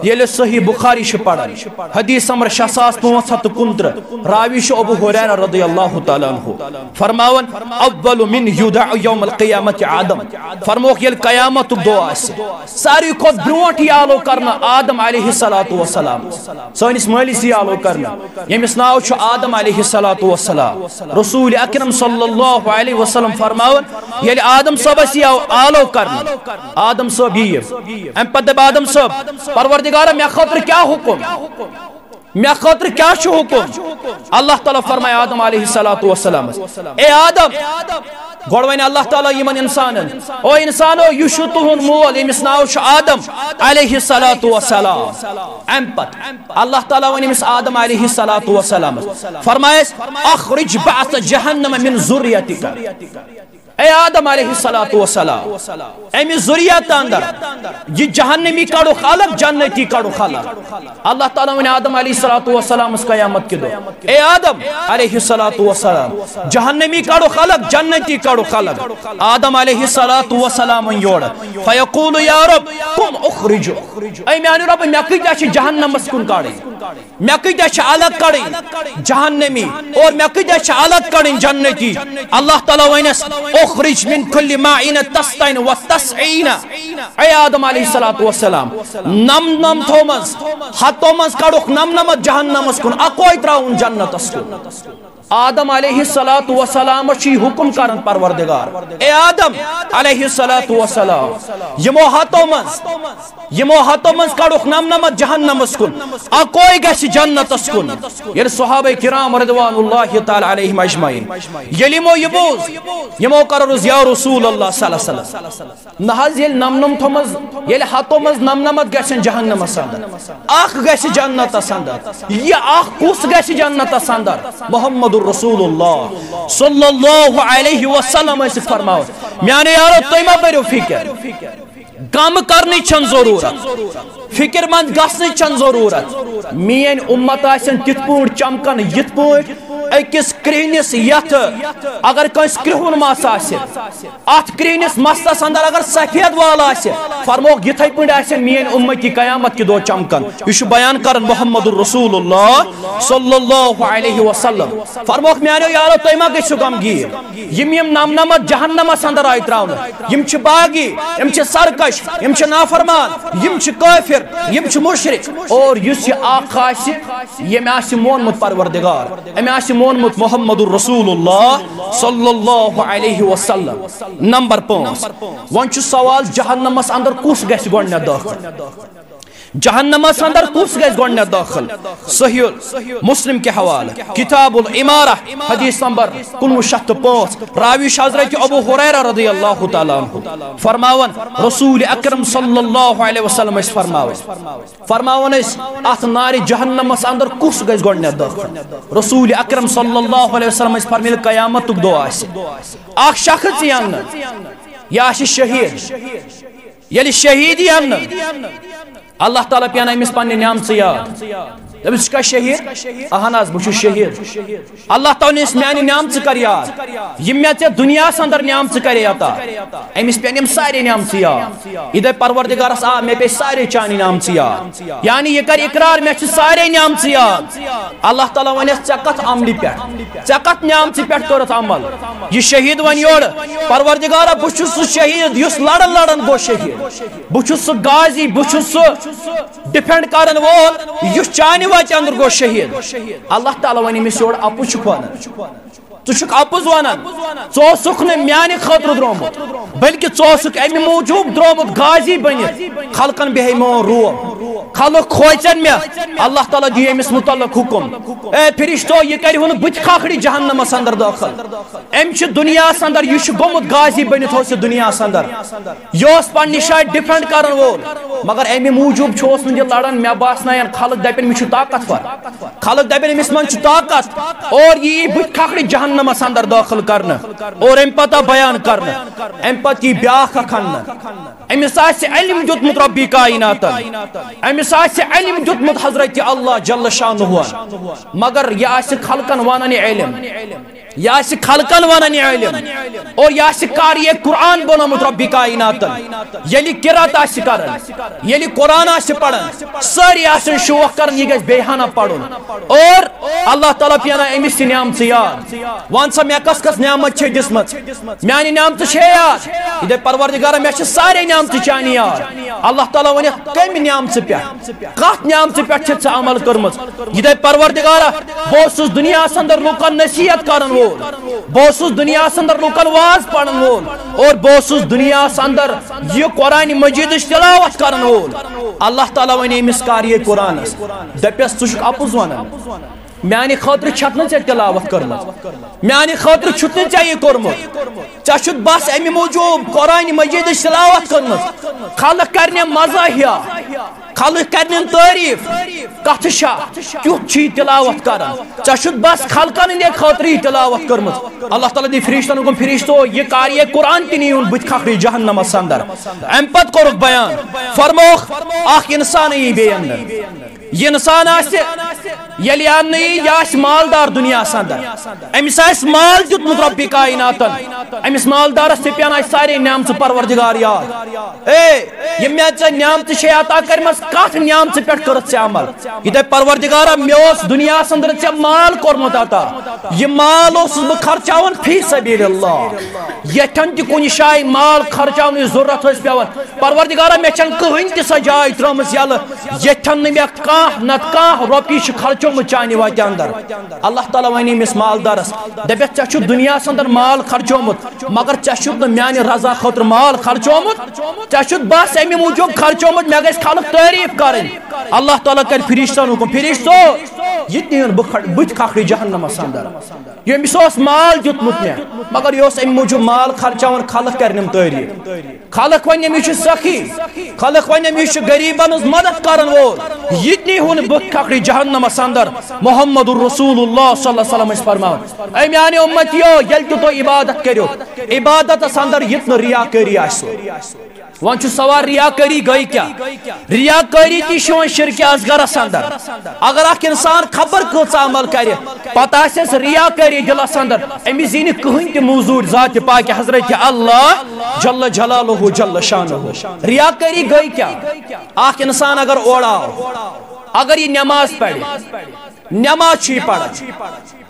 ییٚلہِ صحیح بخاری چھِ پران، حدیث نمبر شےٚ ساس پانٛژھ ہتھ تہٕ کُنترٕہ، راوی چھُ ابو ہریرہ رضی اللہ تعالیٰ عنہ۔ فرماوان، "اول من یودع یوم القیامت آدم۔" فرمووُکھ، ییٚلہِ قیامتُک دۄہ آسہِ، ساروی کھۄتہٕ برونٛٹھ یی آلو کرنہٕ آدم علیہ الصلوۃ والسلام۔ سٲنِس مٲلِس یی آلو کرنہٕ، ییٚمِس ناو چھُ آدم علیہ الصلوۃ والسلام۔ رسول اکرم صلی اللہ علیہ وسلم فرماوان، ییٚلہِ آدم صٲبس یی آو آلو کرنہٕ، آدم صٲب یِیہِ۔ امہِ پتہٕ دپہِ آدم صٲب، "پروردگارا، مےٚ خٲطرٕ کیٛاہ حُکم؟" مےٚ خٲطرٕ کیٛاہ چھُ حُکُم؟ اللہ تعالیٰ فرمایہِ آدم علیہ الصلوۃ والسلامس، "اے آدم"، گۄڈٕ وَنہِ اللہ تعالیٰ یِمن اِنسانن، "او اِنسانو، یہِ چھُ تُہُنٛد مول، ییٚمِس ناو چھُ آدم علیہ الصلوۃ والسلام۔" اَمہِ پتہٕ اللہ تعالیٰ وَنہِ أمِس آدم علیہ الصلوۃ والسلامس، فرمایس، "اخرج بعث جہنم من ذریتک۔" اے آدم علیہ الصلوۃ والسلام، امہِ ذریت اندر یہِ جہنمی کڑُکھ الگ، جنتی کڑُکھ الگ۔ اللہ تعالیٰ ونہِ آدم علیہ الصلوۃ والسلامس قیامت کہِ دۄہ، "اے آدم علیہ الصلوۃ والسلام، جہنمی کڑُکھ الگ، جنتی کڑُکھ الگ۔" آدم علیہ الصلوۃ والسلام یورٕ، فیقول یا رب کم اخرج، اے میانہِ رب، مےٚ کۭتیٛاہ چھِ جہنمس کُن کڑٕنۍ؟ مےٚ کۭتیٛاہ چھِ الگ کڑٕنۍ جہنمی اور مےٚ کۭتیٛاہ چھِ الگ کڑٕنۍ جنتی؟ اللہ تعالیٰ ونس، "اخرج من کل مائنۃ تسعین و تسعین۔" اے آدم علیہ الصلوۃ والسلام، نمنمتھو منٛز، ہتو منٛز کڑُکھ نمنمتھ جہنمس کُن، اکوے تراوُن جنتس کُن۔ آدم علیہ الصلوۃ والسلام چھُ یہِ حکم کران پروردگار، اے آدم علیہ الصلوۃ والسلام، یِمو ہتو منٛز یِمو ہتو منٛز کڑُکھ نمنمتھ جہنمس کُن، اکوے گژھِ جنتس کُن۔ ییٚلہِ صحابہ کرام رضوان اللہ تعالیٰ علیہم اجمعین، ییٚلہِ یِمو یہِ بوٗز، یِمو کر عرض، "یا رسول اللہ صلی اللہ علیہ وسلم، نہ حظ، ییٚلہِ نمنمتھو منٛز، ییٚلہِ ہتو منٛز نمنمتھ گژھن جہنمس اندر، اکھ گژھِ جنتس اندر، یہِ اکھ کُس گژھِ جنتس اندر؟" محمد رسول اللہ صلی اللہ علیہ وسلم ٲسِکھ فرماوان، میانیو یارو، تُہۍ مہ بٔرِو فکر۔ غم کرنٕچ چھنہٕ ضروٗرت، فکر مند گژھنٕچ چھنہٕ ضروٗرت۔ میٲنۍ اُمت آسن تِتھ پٲٹھۍ چمکان، یِتھ پٲٹھۍ أکِس کرٛہنِس یتھ، اگر کٲنٛسہِ کرٛہُن مس آسہِ، اتھ کرٛہنِس مسس اندر اگر سفید وال آسہِ، فرموکھ، یِتھے پٲٹھۍ آسن میٲنۍ اُمتی قیامت کہِ دۄہ چمکان۔ یہِ چھُ بیان کران محمد رسول اللہ صلی اللہ علیہ وسلم۔ فرموکھ، میانیو یارو، تُہۍ ما گٔژھِو غمگیٖن؟ یِم یِم نمنمتھ جہنمس اندر آیہِ تراونہٕ، یِم چھِ باغی، یِم چھِ سرکش، یِم چھِ نافرمان، یِم چھِ کٲفر، یِم چھِ مشرک۔ اور یُس یہِ اکھ آسہِ، ییٚمۍ آسہِ مونمُت پروردگار، أمۍ آسہِ مونمُت محمد رسول اللہ صلی اللہ علیہ وسلم۔ نمبر پانٛژھ، وۄنۍ چھُ سوال، جہنمس اندر کُس گژھِ گۄڈٕنٮ۪تھ دٲخل؟ جہنمس اندر کس گژھِ گۄڈٕنیتھ دٲخل؟ صحیح مسلم کے حوالہ، کتاب الامارہ، حدیث نمبر کُنوُہ شیٚتھ تہٕ پانٛژھ۔ راوی چھُ حضرت ابو ہریرہ رضی اللہ تعالیٰ عنہ فرماوان، رسول اکرم صلی اللہ علیہ وسلم ٲسۍ فرماوان، فرماوان ٲسۍ، اتھ نارِ جہنمس اندر کس گژھِ گۄڈٕنیتھ دٲخل؟ رسول اکرم صلی اللہ علیہ وسلم ٲسۍ فرماوان، ییٚلہِ قیامتُک دۄہ آسہِ، اکھ شخص یی اننہٕ، یہِ آسہِ شہید۔ ییٚلہِ شہید یی اننہٕ، اللہ تعالیٰ پیانہ أمِس پننہِ نعمژٕ یاد۔ دٔپِس، "ژٕ چھُکھا شہید؟" "اہن حظ، بہٕ چھُس شہید۔" "اللہ تعالیٰ ہن أمِس میانہِ نعمژٕ کر یاد، یِم مےٚ ژےٚ دُنیاہس اندر نعمژٕ کرے عطا، أمِس پیٚن یِم سارے نعمژٕ یاد۔ یہِ دپہِ پروردگارس، آ، مےٚ پیٚیہِ سارے چانہِ نعمژٕ یاد۔" یعنی یہِ کرِ اقرار، "مےٚ چھِ سارے نعمژٕ یاد۔" اللہ تعالیٰ ونٮ۪س، "ژےٚ کتھ عملہِ پٮ۪ٹھ، ژےٚ کتھ نعمژٕ پٮ۪ٹھ کوٚرُتھ عمل؟" یہِ شہید ونہِ یورٕ، "پروردگارا، بہٕ چھُس سُہ شہید یُس لڑان لڑان گوٚو شہید۔ بہٕ چھُس سُہ غازی، بہٕ چھُس سُہ ڈیفینڈ کرن وول یُس چانہِ وتہِ اندر گوٚو شہید۔" اللہ تعالیٰ ونہِ أمِس یورٕ، "اپُز چھُکھ ونان، ژٕ چھُکھ اپُز ونان، ژٕ اوسُکھ نہٕ میانہِ خٲطرٕ درٛامُت، بلکہِ ژٕ اوسُکھ امہِ موٗجوٗب درٛامُت غازی بٔنِتھ، خلقن بیہے میون روب، خلق کھوژن مےٚ۔" اللہ تعالیٰ دِیہِ أمِس متعلق حکم، "اے فرشتو، یہِ کرِہُن بہٕ تہِ کھکھرِ جہنمس اندر دٲخل۔ أمۍ چھُ دُنیاہس اندر، یہِ چھُ گوٚمُت غازی بٔنِتھ اوس یہِ دُنیاہس اندر، یہِ اوس پننہِ جایہِ ڈیفینڈ کرن وول، مگر امہِ موٗجوٗب چھُ اوس نہٕ یہِ لڑان، مےٚ باسناین خلق دپن مےٚ چھُ طاقتور، خلق دپن أمِس منٛز چھُ طاقت، اور یہِ یی بہٕ تہِ کھکھرِ جہنمس اندر دٲخل کرنہٕ، اور امہِ پتہ بیان کرنہٕ، امہِ پتہٕ یی بیاکھ اکھ اننہٕ۔ أمِس آسہِ علم دیُتمُت ربی کائناتن، أمِس آسہِ علم دیُتمُت حضرت اللہ جل شانہ، مگر یہِ آسہِ خلقن ونان یہِ علم، یہِ آسہِ خلقن ونان یہِ علم، اور یہِ آسہِ قاری قرآن بنومُت ربی کائناتن۔ ییٚلہِ قرات آسہِ کران، ییٚلہِ قرآن آسہِ پران، سٲری آسن شوق کران یہِ گژھِ بیٚیہِ ہنا پرُن، اور اللہ تعالیٰ پیانہ أمِس تہِ نعمژٕ یاد۔ وَن سا، مےٚ کۄس کۄس نعمت چھے دِژمٕژ؟ میانہِ نعمژٕ چھے یاد؟ یہِ دپہِ، پروردگارا، مےٚ چھِ سارے نعمژٕ چانہِ یاد۔ اللہ تعالیٰ ونٮ۪س، کمہِ نعمژٕ پٮ۪ٹھ؟ کتھ نعمژٕ پٮ۪ٹھ چھِ ژےٚ عمل کٔرمٕژ؟ یہِ دپہِ، پروردگارا، بہٕ اوسُس دُنیاہس اندر لُکن نصیحت کرن وول، بہٕ اوسُس دُنیاہس اندر لُکن واز پرن وول، اور بہٕ اوسُس دُنیاہس اندر یہِ قرآن مجیدٕچ تلاوت کرن وول۔ اللہ تعالیٰ ونہِ أمِس قاری قرآنس، دپٮ۪س، ژٕ چھُکھ اپُز ونان، میانہِ خٲطرٕ چھکھ نہٕ ژےٚ تلاوت کٔرمٕژ، میانہِ خٲطرٕ چھُتھ نہٕ ژےٚ یہِ کوٚرمُت، ژےٚ چھُتھ بس امہِ موٗجوٗب قرآن مجیدٕچ تلاوت کٔرمٕژ، خلق کرنہِ مزاحیہ، خلق کرنٮ۪ن تعریف، کتھ چھا، کیُتھ چھُ یہِ تلاوت کران؟ ژےٚ چھُتھ بس خلقن ہٕنٛدِ خٲطرٕ یہِ تلاوت کٔرمٕژ۔ اللہ تعالیٰ دِیہِ فرشتن حکم، فرشتو، یہِ قاری قرآن تہِ نیٖہُن بٕتھِ کھکھرِ جہنمس اندر۔ امہِ پتہٕ کوٚرُکھ بیان، فرمووُکھ، اکھ انسان یی بیٚیہِ اننہٕ۔ یہِ انسان آسہِ، ییٚلہِ اننہٕ یی، یہِ آسہِ مالدار دُنیاہس اندر، أمِس آسہِ مال دیُتمُت ربِ کائناتن، أمِس مالدارس تہِ پٮ۪ن آسہِ سارے نعمژٕ پروردگار یاد۔ اے، یِم مےٚ ژےٚ نعمژٕ چھے عطا کٔرمٕژ، کتھ نعمژٕ پٮ۪ٹھ کٔرٕتھ ژےٚ عمل؟ یہِ دپہِ، پروردگارا، مےٚ اوس دُنیاہس اندر ژےٚ مال کوٚرمُت عطا، یہِ مال اوسُس بہٕ خرچاوان فی سبیل اللہ۔ یتھن تہِ کُنہِ جایہِ مال خرچاونٕچ ضرورت ٲس پٮ۪وان، پروردگارا، مےٚ چھنہٕ کٕہٕنۍ تہِ سۄ جاے ترٲومٕژ یلہٕ، یتھن نہٕ مےٚ کانٛہہ نتہٕ کانٛہہ رۄپیہِ چھِ خرچومُت چانہِ وتہِ اندر۔ اللہ تعالیٰ ونہِ أمِس مالدارس، دپٮ۪س، ژےٚ چھُتھ دُنیاہس اندر مال خرچومُت، مگر ژےٚ چھُتھ نہٕ میانہِ رضا خٲطرٕ مال خرچومُت، ژےٚ چھُتھ بس امہِ موٗجوٗب خرچومُت، مےٚ گژھِ خلق تعریف کرٕنۍ۔ اللہ تعالیٰ کرِ فرشتن حکم، فرشتو، یہِ تہِ نیٖہُن بہٕ کھڑ-، بٕتھِ کھکھرِ جہنمس اندر۔ ییٚمِس اوس مال دیُتمُت مےٚ، مگر یہِ اوس امہِ موٗجوٗب مال خرچاوان، خلق کرنم تعریف۔ خلق ونن، یہِ چھُ سخی، خلق ونن، یہِ چھُ غریبن ہٕنٛز مدد کرن وول۔ یہِ تہِ نیٖہُن بُتھ کھکھرِ جہنمس اندر۔ محمد رسول اللہ صلی اللہ علیہ وسلم ٲسۍ فرماوان، اے میانہِ اُمتیو، ییٚلہِ تہِ تُہۍ عبادت کٔرِو، عبادتس اندر یہِ تہِ نہٕ ریاکٲری آسہِ۔ وۄنۍ چھُ سوال، ریاکٲری گٔے کیٛاہ؟ ریاکٲری تہِ چھِ یِوان شرکِ اصغرس اندر۔ اگر اکھ انسان خبر کۭژاہ عمل کرِ، پتہٕ آسٮ۪س ریاکٲری دلس اندر، أمِس یی نہٕ کٕہٕنۍ تہِ موٚزوٗرۍ ذاتِ پاکِ حضرت اللہ جل جلالہ جل شانہ۔ ریاکٲری گٔے کیٛاہ؟ اکھ انسان اگر اورٕ آو، اگر یہِ نماز پرِ، نماز چھُ یہِ پران،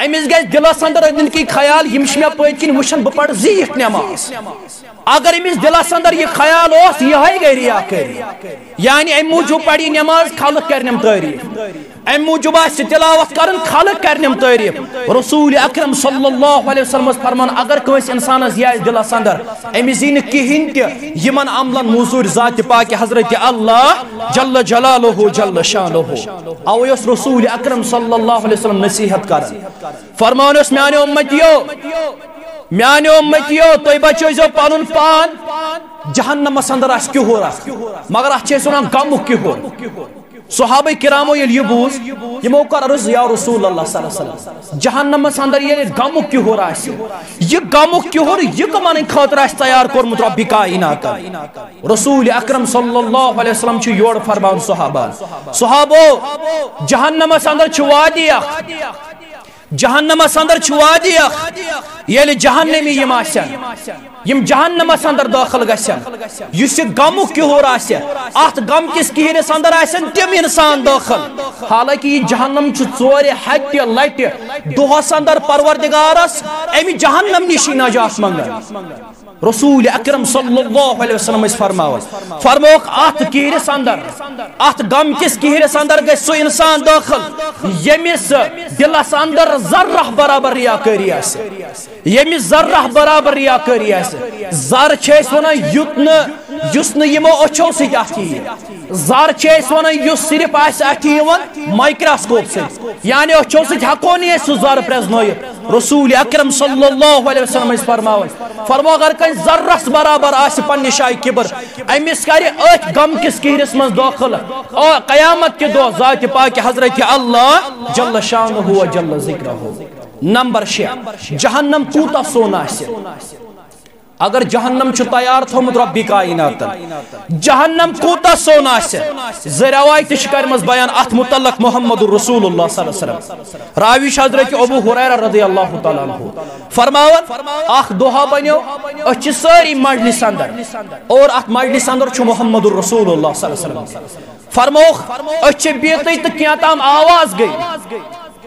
أمِس گژھِ دلس اندر أنٛدۍ کِنۍ خیال، یِم چھِ مےٚ پٔتۍ کِنۍ وٕچھان، بہٕ پرٕ زیٖٹھ نماز۔ اگر أمِس دلس اندر یہِ خیال اوس، یِہوٚے گٔے ریاکٲری۔ یعنی امہِ موٗجوٗب پرِ یہِ نماز، خلق کرنم تعریف۔ امہِ موٗجوٗب آسہِ تلاوت کران، خلق کرن أمۍ تعریف۔ رسول اکرم صلی اللہ علیہ وسلم اوس فرمان، اگر کٲنٛسہِ انسانس یہِ آسہِ دِلس اندر، أمِس یی نہٕ کِہیٖنۍ تہِ یِمن عملن موٚزوٗرۍ ذاتِ پاکِ حضرت اللہ جل جلالہ جل شانہ۔ اوے اوس رسول اکرم صلی اللہ علیہ وسلم نصیحت کران، فرمان اوس، میانیو امتیو، میانیو امتیو، تُہۍ بچٲیزیو پنُن پان، جہنمس اندر آسہِ کِہُر اکھ، مگر اتھ چھِ أسۍ ونان غمُک کِہُر۔ صحابہ کرامو ییٚلہِ یہِ بوٗز، یِمو کٔر عرض، یا رسول اللہ صلی اللہ علیہ وسلم، جہنمس اندر ییٚلہِ غمُک کِہُر آسہِ، یہِ غمُک کِہُر یہِ کٕمن ہٕنٛدِ خٲطرٕ آسہِ تیار کوٚرمُت رۄبِ کائناتن؟ رسول اکرم صلی اللہ علیہ وسلم چھُ یورٕ فرمان صحابہ، صحابو، جہنمس اندر چھُ وادی اکھ، جہنمس اندر چھُ وادی اکھ، ییٚلہِ جہنمی یِم آسن، یِم جہنمس اندر دٲخل گژھن، یُس یہِ غمُک کِہُر آسہِ، اتھ غم کِس کِہرِس اندر آسن تِم انسان دٲخل، حالانکہ یہِ جہنم چھُ ژورِ ہتہِ لٹہِ دۄہس اندر پروردگارس امہِ جہنم نِشی نجات منگان۔ رسول اکرم صلی اللہ علیہ وسلم ٲسۍ فرماوان، فرموکھ، اتھ کِہرِس اندر، اتھ غم کِس کِہرِس اندر گژھِ سُہ انسان دٲخل، ییٚمِس دِلس اندر ذرہ برابر ریاکٲری آسہِ، ییٚمِس ذرہ برابر ریاکٲری آسہِ۔ زر چھِ أسۍ ونان یُتھ نہٕ، یُس نہٕ یِمو أچھو سۭتۍ اتھِ یِیہِ۔ زر چھِ أسۍ ونان یُس صرف آسہِ اتھِ یِوان مایکراسکوپ سۭتۍ، یعنی أچھو سۭتۍ ہٮ۪کو نہٕ أسۍ سُہ زر پرزنٲیِتھ۔ رسول اکرم صلی اللہ علیہ وسلم ٲسۍ فرماوان، فرمو، اگر کٲنٛسہِ ذرس برابر آسہِ پننہِ جایہِ کِبر، أمِس کرِ أتھۍ غم کِس کِہرِس منٛز دٲخل۔ آ، قیامت کہِ دۄہ ذاتِ پاکِ حضرت اللہ جل شانہ و جل ذکرہ۔ نمبر شےٚ، جہنم کوٗتاہ سوٚن آسہِ؟ اگر جہنم چھُ تیار تھوٚمُت رۄبِ کائناتن، جہنم کوٗتاہ سوٚن آسہِ؟ زٕ روایتہٕ چھِ کرِمژ بیان اتھ متعلق محمد رسول اللہ صلی اللہ علیہ وسلم۔ راوی چھُ حضرت ابو ہریرہ رضی اللہ تعالیٰ عنہ فرماوان، اکھ دۄہا بنیو، أسۍ چھِ سٲری مجلس اندر، اور اتھ مجلس اندر چھُ محمد رسول اللہ صلی اللہ علیہ وسلم۔ فرموکھ، أسۍ چھِ بِہتٕے تہٕ کینٛہہ تام آواز گٔے،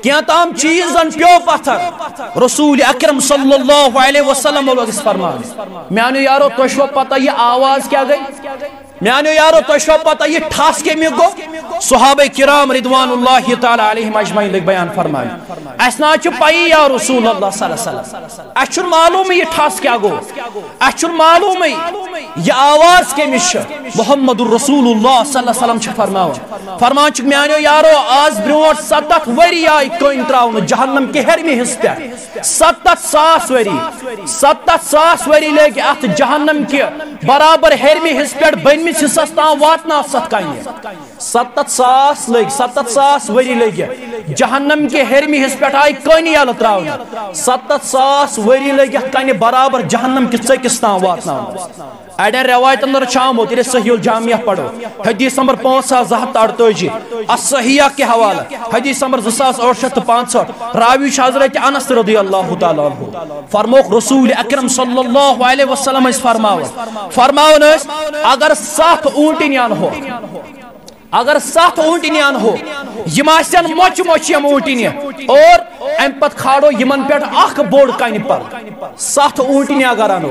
کینٛہہ تام چیٖز زن پیوٚو پتھر۔ رسول اکرم صلی اللہ علیہ وسلم لوٚگ اسہِ فرمان، میانیو یارو، تۄہہِ چھُوا پتہ یہِ آواز کیٛاہ گٔے؟ میانیو یارو، تۄہہِ چھُوا پتہ یہِ ٹھس کَمیُک گوٚو؟ صحابہ کرام رضوان اللہ تعالیٰ علیہم اجمعین لٔگۍ بیان فرماوٕنۍ، اسہِ نہ حظ چھُ پَیی یا رسول اللہ صلی اللہ علیہ وسلم، اسہِ چھُنہٕ معلومٕے یہِ ٹھس کیٛاہ گوٚو، اسہِ چھُنہٕ معلومٕے یہِ آواز کٔمِس چھِ۔ محمد رسول اللہ صلی اللہ علیہ وسلم چھِ فرماوان، فرمان چھُ، میانیو یارو، آز برونٛٹھ ستتھ ؤری آیہِ کٔنۍ تراونہٕ جہنم کہِ ہیٚرمہِ حصہٕ پٮ۪ٹھ۔ ستتھ ساس ؤری، ستتھ ساس ؤری لٔگۍ اتھ جہنم کہِ برابر ہیٚرمہِ حصہٕ پٮ۪ٹھ بٔنمِس حصس تام واتنس اتھ کنہِ۔ ستتھ ساس لٔگۍ، ستتھ ساس ؤری لٔگۍ جہنم کہِ ہیٚرمہِ حصہٕ پٮ۪ٹھ آیہِ کٔنۍ یلہٕ تراونہٕ۔ ستتھ ساس ؤری لٔگۍ اتھ کنہِ برابر جہنم کہِ ژٔکِس تام واتناونس۔ اڑٮ۪ن روایتن منٛز چھُ آمُت، ییٚلہِ صحیح الجامعہ پرو، حدیث نمبر پانٛژھ ساس زٕ ہتھ تہٕ اَرتٲجی، الصحیحہ کہِ حوالہٕ، حدیث نمبر زٕ ساس ٲٹھ شیٚتھ تہٕ پانٛژہٲٹھ، راوی چھُ حضرت انس رضی اللہ تعالیٰ عنہ۔ فرموکھ، رسول اکرم صلی اللہ علیہ وسلم ٲسۍ فرماوان، فرماوان ٲسۍ، اگر ستھ اوٗنٹٕنۍ انہوکھ، اگر ستھ اوٗنٹٕنۍ انہو، یِم آسن مۄچہِ مۄچہِ یِم اوٗنٹٕنہِ، اور امہِ پتہٕ کھالو یِمن پٮ۪ٹھ اکھ بوٚڑ کنہِ پل۔ ستھ اوٗنٹٕنۍ اگر انو،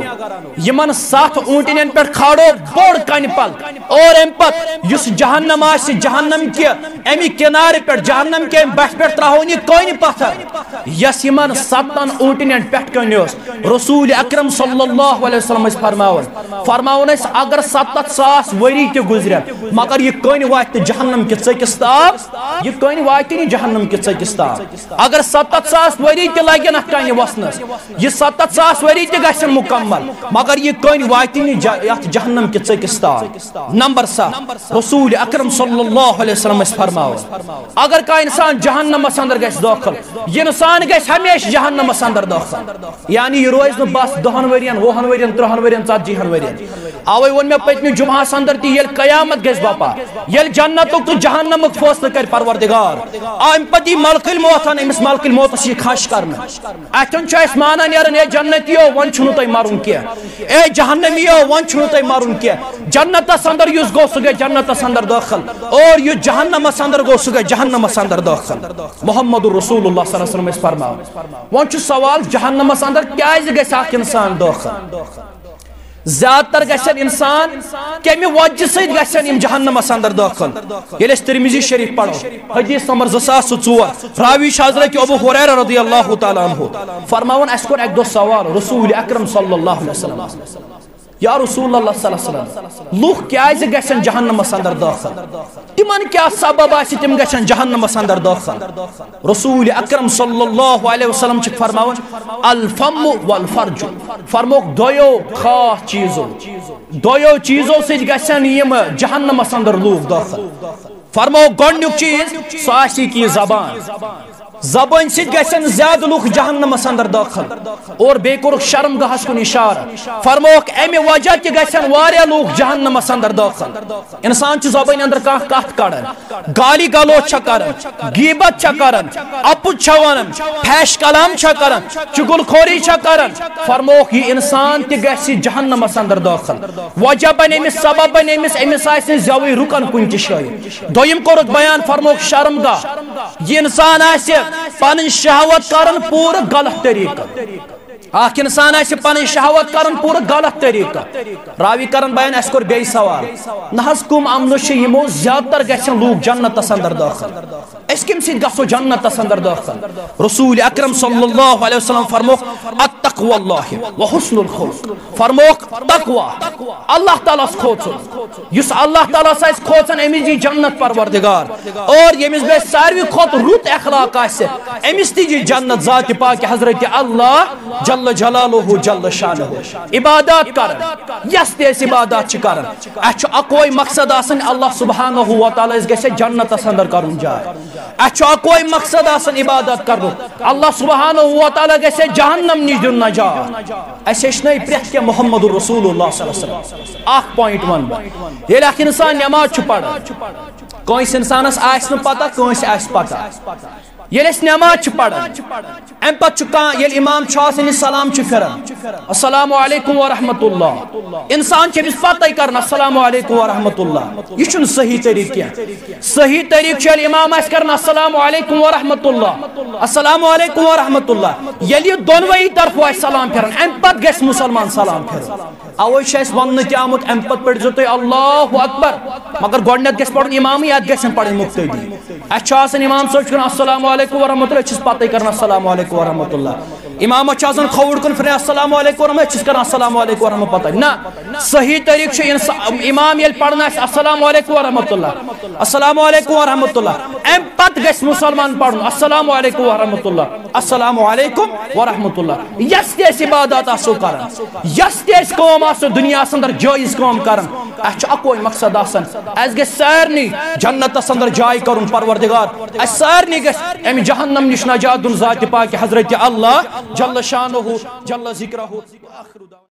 یِمن ستھ اوٗنٹٕنٮ۪ن پٮ۪ٹھ کھالو بوٚڑ کنہِ پل، اور امہِ پتہٕ یُس جہنم آسہِ، جہنم کہِ امہِ کنارٕ پٮ۪ٹھ، جہنم کہِ امہِ بٹھِ پٮ۪ٹھ تراہون یہِ کٔنۍ پتھر، یۄس یِمن ستن اوٗنٹٕنٮ۪ن پٮ۪ٹھ کٔنۍ ٲس۔ رسول اکرم صلی اللہ علیہ وسلم ٲسۍ فرماوان، فرماوان ٲسۍ، اگر ستتھ ساس ؤری تہِ گُزرن، مگر یہِ کٔنۍ واتہِ نہٕ جہنم کہِ ژٔکِس تام، یہِ کٔنۍ واتہِ نہٕ جہنم کہِ ژٔکِس تام۔ اگر ستتھ ساس ؤری تہِ لگن اتھ کنہِ وسنس، یہِ ستتھ ساس ؤری تہِ گژھن مکمل، مگر یہِ کٔنۍ واتہِ نہٕ ج-، یتھ جہنم کہِ ژٔکِس تام۔ نمبر ستھ، رسول اکرم صلی اللہ علیہ وسلم ٲسۍ فرماوان، اگر کانٛہہ انسان جہنمس اندر گژھِ دٲخل، یہِ انسان گژھِ ہمیشہِ جہنمس اندر دٲخل، یعنی یہِ روزِ نہٕ بس دہن ؤرین، وُہن ؤرین، ترٕہن ؤرین، ژتجی ہن ؤرین۔ اوے ووٚن مےٚ پٔتمہِ جمعہس اندر تہِ، ییٚلہِ قیامت گژھِ بپا، ییٚلہِ جنتُک تہٕ جہنمُک فٲصلہٕ کرِ پروردگار، امہِ پتہٕ یی ملکُل موت، أمِس ملکُل موتس یی خش کرنہٕ۔ اتھٮ۪ن چھُ اسہِ معنہ نیران، اے جنتیو، وۄنۍ چھُنہٕ تۄہہِ مرُن کینٛہہ، اے جہنمیو، وۄنۍ چھُنہٕ تۄہہِ مرُن کینٛہہ۔ جنتس اندر یُس گوٚو، سُہ گژھِ جنتس اندر دٲخل، اور یُس جہنمس اندر گوٚو، سُہ گژھِ جہنمس اندر دٲخل۔ محمد رسول اللہ صلی اللہ علیہ وسلم ٲسۍ فرماوان۔ وۄنۍ چھُ سوال، جہنمس اندر کیازِ گژھِ اکھ انسان دٲخل؟ زیادٕ تر گژھن انسان کمہِ وجہ سۭتۍ گژھن یِم جہنمس اندر دٲخل؟ ییٚلہِ أسۍ ترمذی شریف پرو، حدیث نمبر زٕ ساس تہٕ ژور، راوی چھُ حضرت ابو ہریرہ رضی اللہ تعالیٰ عنہ فرماوان، اسہِ کوٚر اکہِ دۄہ سوال رسول اکرم صلی اللہ علیہ وسلم، یا رسول اللہ صلی اللہ علیہ وسلم، لُکھ کیازِ گژھن جہنمس اندر دٲخل؟ تِمن کیٛاہ سبب آسہِ تِم گژھن جہنمس اندر دٲخل؟ رسول اکرم صلی اللہ علیہ وسلم چھِ فرماوان، الفم والفرج، فرموکھ دۄیو خاص چیٖزو، دۄیو چیٖزو سۭتۍ گژھن یِم جہنمس اندر لوٗکھ دٲخل۔ فرموکھ گۄڈٕنیُک چیٖز، سُہ آسہِ کہِ زبان، زبٲنۍ سۭتۍ گژھن زیادٕ لوٗکھ جہنمس اندر دٲخل۔ اور بیٚیہِ کوٚرُکھ شرم گاہس کُن اشارٕ، فرموکھ امہِ وجہ تہِ گژھن واریاہ لوٗکھ جہنمس اندر دٲخل۔ انسان چھُ زبٲنۍ اندر کانٛہہ کتھ کڑان، گالی گلوچ چھا کران، غیبت چھا کران، اپُز چھا ونان، فحش کلام چھا کران، چغل خوری چھا کران، فرموکھ یہِ انسان تہِ گژھِ جہنمس اندر دٲخل۔ وجہ بنہِ أمِس، سبب بنہِ أمِس، أمِس آسہِ نہٕ زیوٕے رُکن کُنہِ تہِ جایہِ۔ دوٚیِم کوٚرُکھ بیان، فرموکھ شرم گاہ۔ یہِ انسان آسہِ پنٕنۍ شہوت کران پوٗرٕ غلط طریٖقہٕ۔ اکھ انسان آسہِ پنٕنۍ شہوت کران پوٗرٕ غلط طریٖقہٕ۔ راوی کران بیان، اسہِ کوٚر بیٚیہِ سوال، نہ حظ کم عملہٕ چھِ یِمو زیادٕ تر گژھن لوٗکھ جنتس اندر دٲخل؟ أسۍ کمہِ سۭتۍ گژھو جنتس اندر دٲخل؟ رسول اکرم صلی اللہ علیہ وسلم فرموکھ، اتقوا اللہ وحسن الخلق، فرموکھ تقوا، اللہ تعالیٰ ہس کھوژُن۔ یُس اللہ تعالیٰ ہس آسہِ کھوژان، أمِس دی جنت پروردگار۔ اور ییٚمِس بیٚیہِ ساروی کھۄتہٕ رُت اخلاق آسہِ، أمِس تہِ دی جنت ذات پاک حضرت اللہ جل جلالہ جل شانہ۔ عبادات کرن، یس تہِ أسۍ عبادات چھِ کران، اسہِ چھُ اکوے مقصد آسان، اللہ سبحانہ و تعالیٰ ہس گژھِ جنتس اندر کرُن جاے۔ اسہِ چھُ اکوے مقصد آسان عبادت کرنُک، اللہ سبحانہ و تعالیٰ گژھِ جہنم نِش دیُن نجات۔ اسہِ ہیٚچھنٲے پرٛٮ۪تھ کینٛہہ محمد رسول اللہ صلی اللہ علیہ وسلم۔ اکھ point ونہٕ بہٕ، ییٚلہِ اکھ انسان نماز چھُ پران، کٲنٛسہِ انسانس آسہِ نہٕ پتہ، کٲنٛسہِ آسہِ پتہ۔ ییٚلہِ أسۍ نماز چھِ پران، امہِ پتہٕ چھُ کانٛہہ، ییٚلہِ امام چھُ آسان، ییٚلہِ سلام چھُ پھِران، السلام علیکم ورحمۃ اللہ، انسان چھُ أمِس پتے کران السلام علیکم ورحمۃ اللہ، یہِ چھُنہٕ صحیح طریٖقہٕ کینٛہہ۔ صحیح طریٖقہٕ چھُ، ییٚلہِ امام آسہِ کران السلام علیکم ورحمۃ اللہ، السلام علیکم ورحمۃ اللہ، ییٚلہِ یہِ دۄنوَے طرفہٕ آسہِ سلام پھِران، امہِ پتہٕ گژھِ مسلمان سلام پھِرُن۔ اوے چھُ اَسہِ وَننہٕ تہِ آمُت، اَمہِ پَتہٕ پٔرۍزیو تُہۍ اللہ اکبر، مگر گۄڈٕنٮ۪تھ گژھِ پَرُن اِمامٕے، اَتھ گژھن پَرٕنۍ مُقتدی۔ اَسہِ چھُ آسان اِمام صٲب چھُ کَران السلام علیکم ورحمۃ اللہ، أسۍ چھِس پَتَے کَران السلام علیکم ورحمۃ اللہ۔ اِمامَس چھُ آسان کھووُر کُن پھِران السلام علیکم ورحمۃ، أسۍ چھِس کَران السلام علیکم ورحمۃ پَتَے۔ نہ، صحیح طریٖقہٕ چھُ اِنسا-، اِمام ییٚلہِ پَرنہٕ آسہِ السلام علیکم ورحمۃ اللہ، السلام علیکم ورحمۃ اللہ، اَمہِ پَتہٕ گژھِ مُسلمان پَرُن السلام علیکم ورحمۃ اللہ۔ السلام علیکم ورحمۃ اللہ۔ یس تہِ أسۍ عبادت آسو کران، یس تہِ أسۍ کٲم آسو دُنیاہس اندر جٲیز کٲم کران، اسہِ چھُ اکوے مقصد آسان، اسہِ گژھِ سارنٕے جنتس اندر جاے کرُن پروردگار، اسہِ سارنٕے گژھِ امہِ جہنم نِش نجات دیُن ذاتِ پاکِ حضرت اللہ جل شانہ جل ذکرہ۔